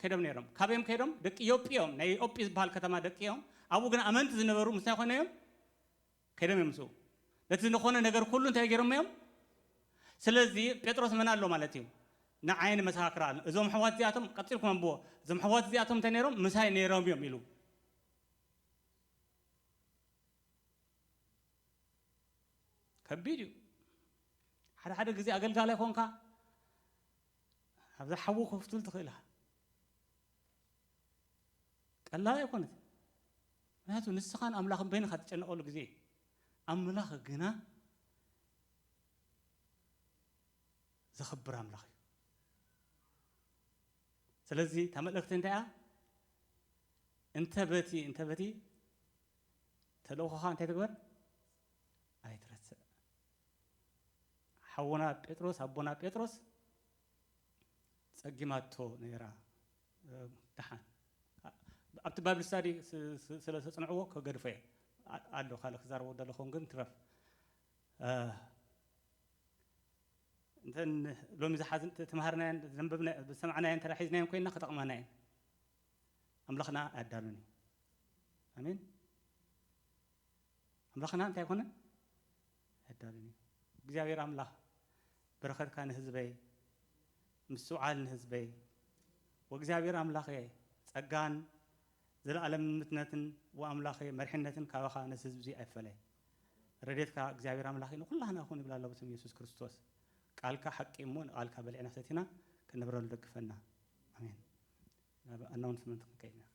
ከይዶም ነይሮም። ካበዮም ከይዶም? ደቂ ዮጲ እዮም። ናይ ዮጲ ዝበሃል ከተማ ደቂ እዮም። ኣብኡ ግን ኣመንቲ ዝነበሩ ምስታይ ኮይኖም እዮም? ከይዶም እዮም ምስኡ። ነቲ ዝኾነ ነገር ኩሉ እንታይ ገይሮም እዮም? ስለዚ ጴጥሮስ መን ኣሎ ማለት እዩ? ንዓይ ንመሰኻክር ኣሎ። እዞም ኣሕዋት እዚኣቶም፣ ቀጺልኩም ኣንብቦ። እዞም ኣሕዋት እዚኣቶም እንታይ ነይሮም? ምሳይ ነይሮም እዮም ኢሉ። ከቢድ እዩ። ሓደ ሓደ ግዜ ኣገልጋላይ ኮንካ ኣብዛ ሓዊ ኮፍ ትብል ትኽእል ኢኻ። ቀላል ኣይኮነት። ምክንያቱ ንስኻን ኣምላኽን በይንኻ ትጨነቐሉ ግዜ እዩ። ኣምላኽ ግና ዘኽብር ኣምላኽ እዩ። ስለዚ እታ መልእኽቲ እንታይ እያ? እንተ በቲ፣ እንተ በቲ ተልእኾኻ እንታይ ትግበር? ኣይትረስዕ። ሓውና ጴጥሮስ፣ ኣቦና ጴጥሮስ ጸጊማቶ ነይራ፣ እ፣ ደሓን። ኣ-፣ ኣብቲ ባይብል ስታዲ ስ-፣ ስ-፣ ስለ ዘጽንዕዎ ከገድፎ እየ። ኣ-፣ ኣሎ ካልእ ክዛረቦ ደለኹም ግን ትረፍ። እ፣ እንተን ሎሚ ዝሓዝ-፣ ተማሃርናየን፣ ዘንበብና-፣ ዝሰማዕናየን እንተ ሒዝናየን ኮይንና ክጠቕማና እየን። ኣምላኽና ኣያዳሉን እዩ። ኣሜን። ኣምላኽና እንታይ ኣይኮነን? ኣያዳሉን እዩ። እግዚኣብሔር ኣምላኽ በረኸትካ ንህዝበይ፣ ምስትውዓል ንህዝበይ። ወእግዚኣብሔር ኣምላኸ ጸጋን ዘለኣለም ምትነትን ወኣምላኸ መርሕነትን ካባኻ ነዚ ህዝቢ እዚ ኣይፈለይ። ረድኤትካ እግዚኣብሔር ኣምላኸ ንኹላህና ይኹን ይብል ኣሎ ብስም ኢየሱስ ክርስቶስ። ቃልካ ሓቂ እሞ ንቃልካ በሊዕና ሰቲና ክንነብረሉ ደግፈና። ኣሜን። ናብ ኣናውንስመንት ክንከይድ ኢና።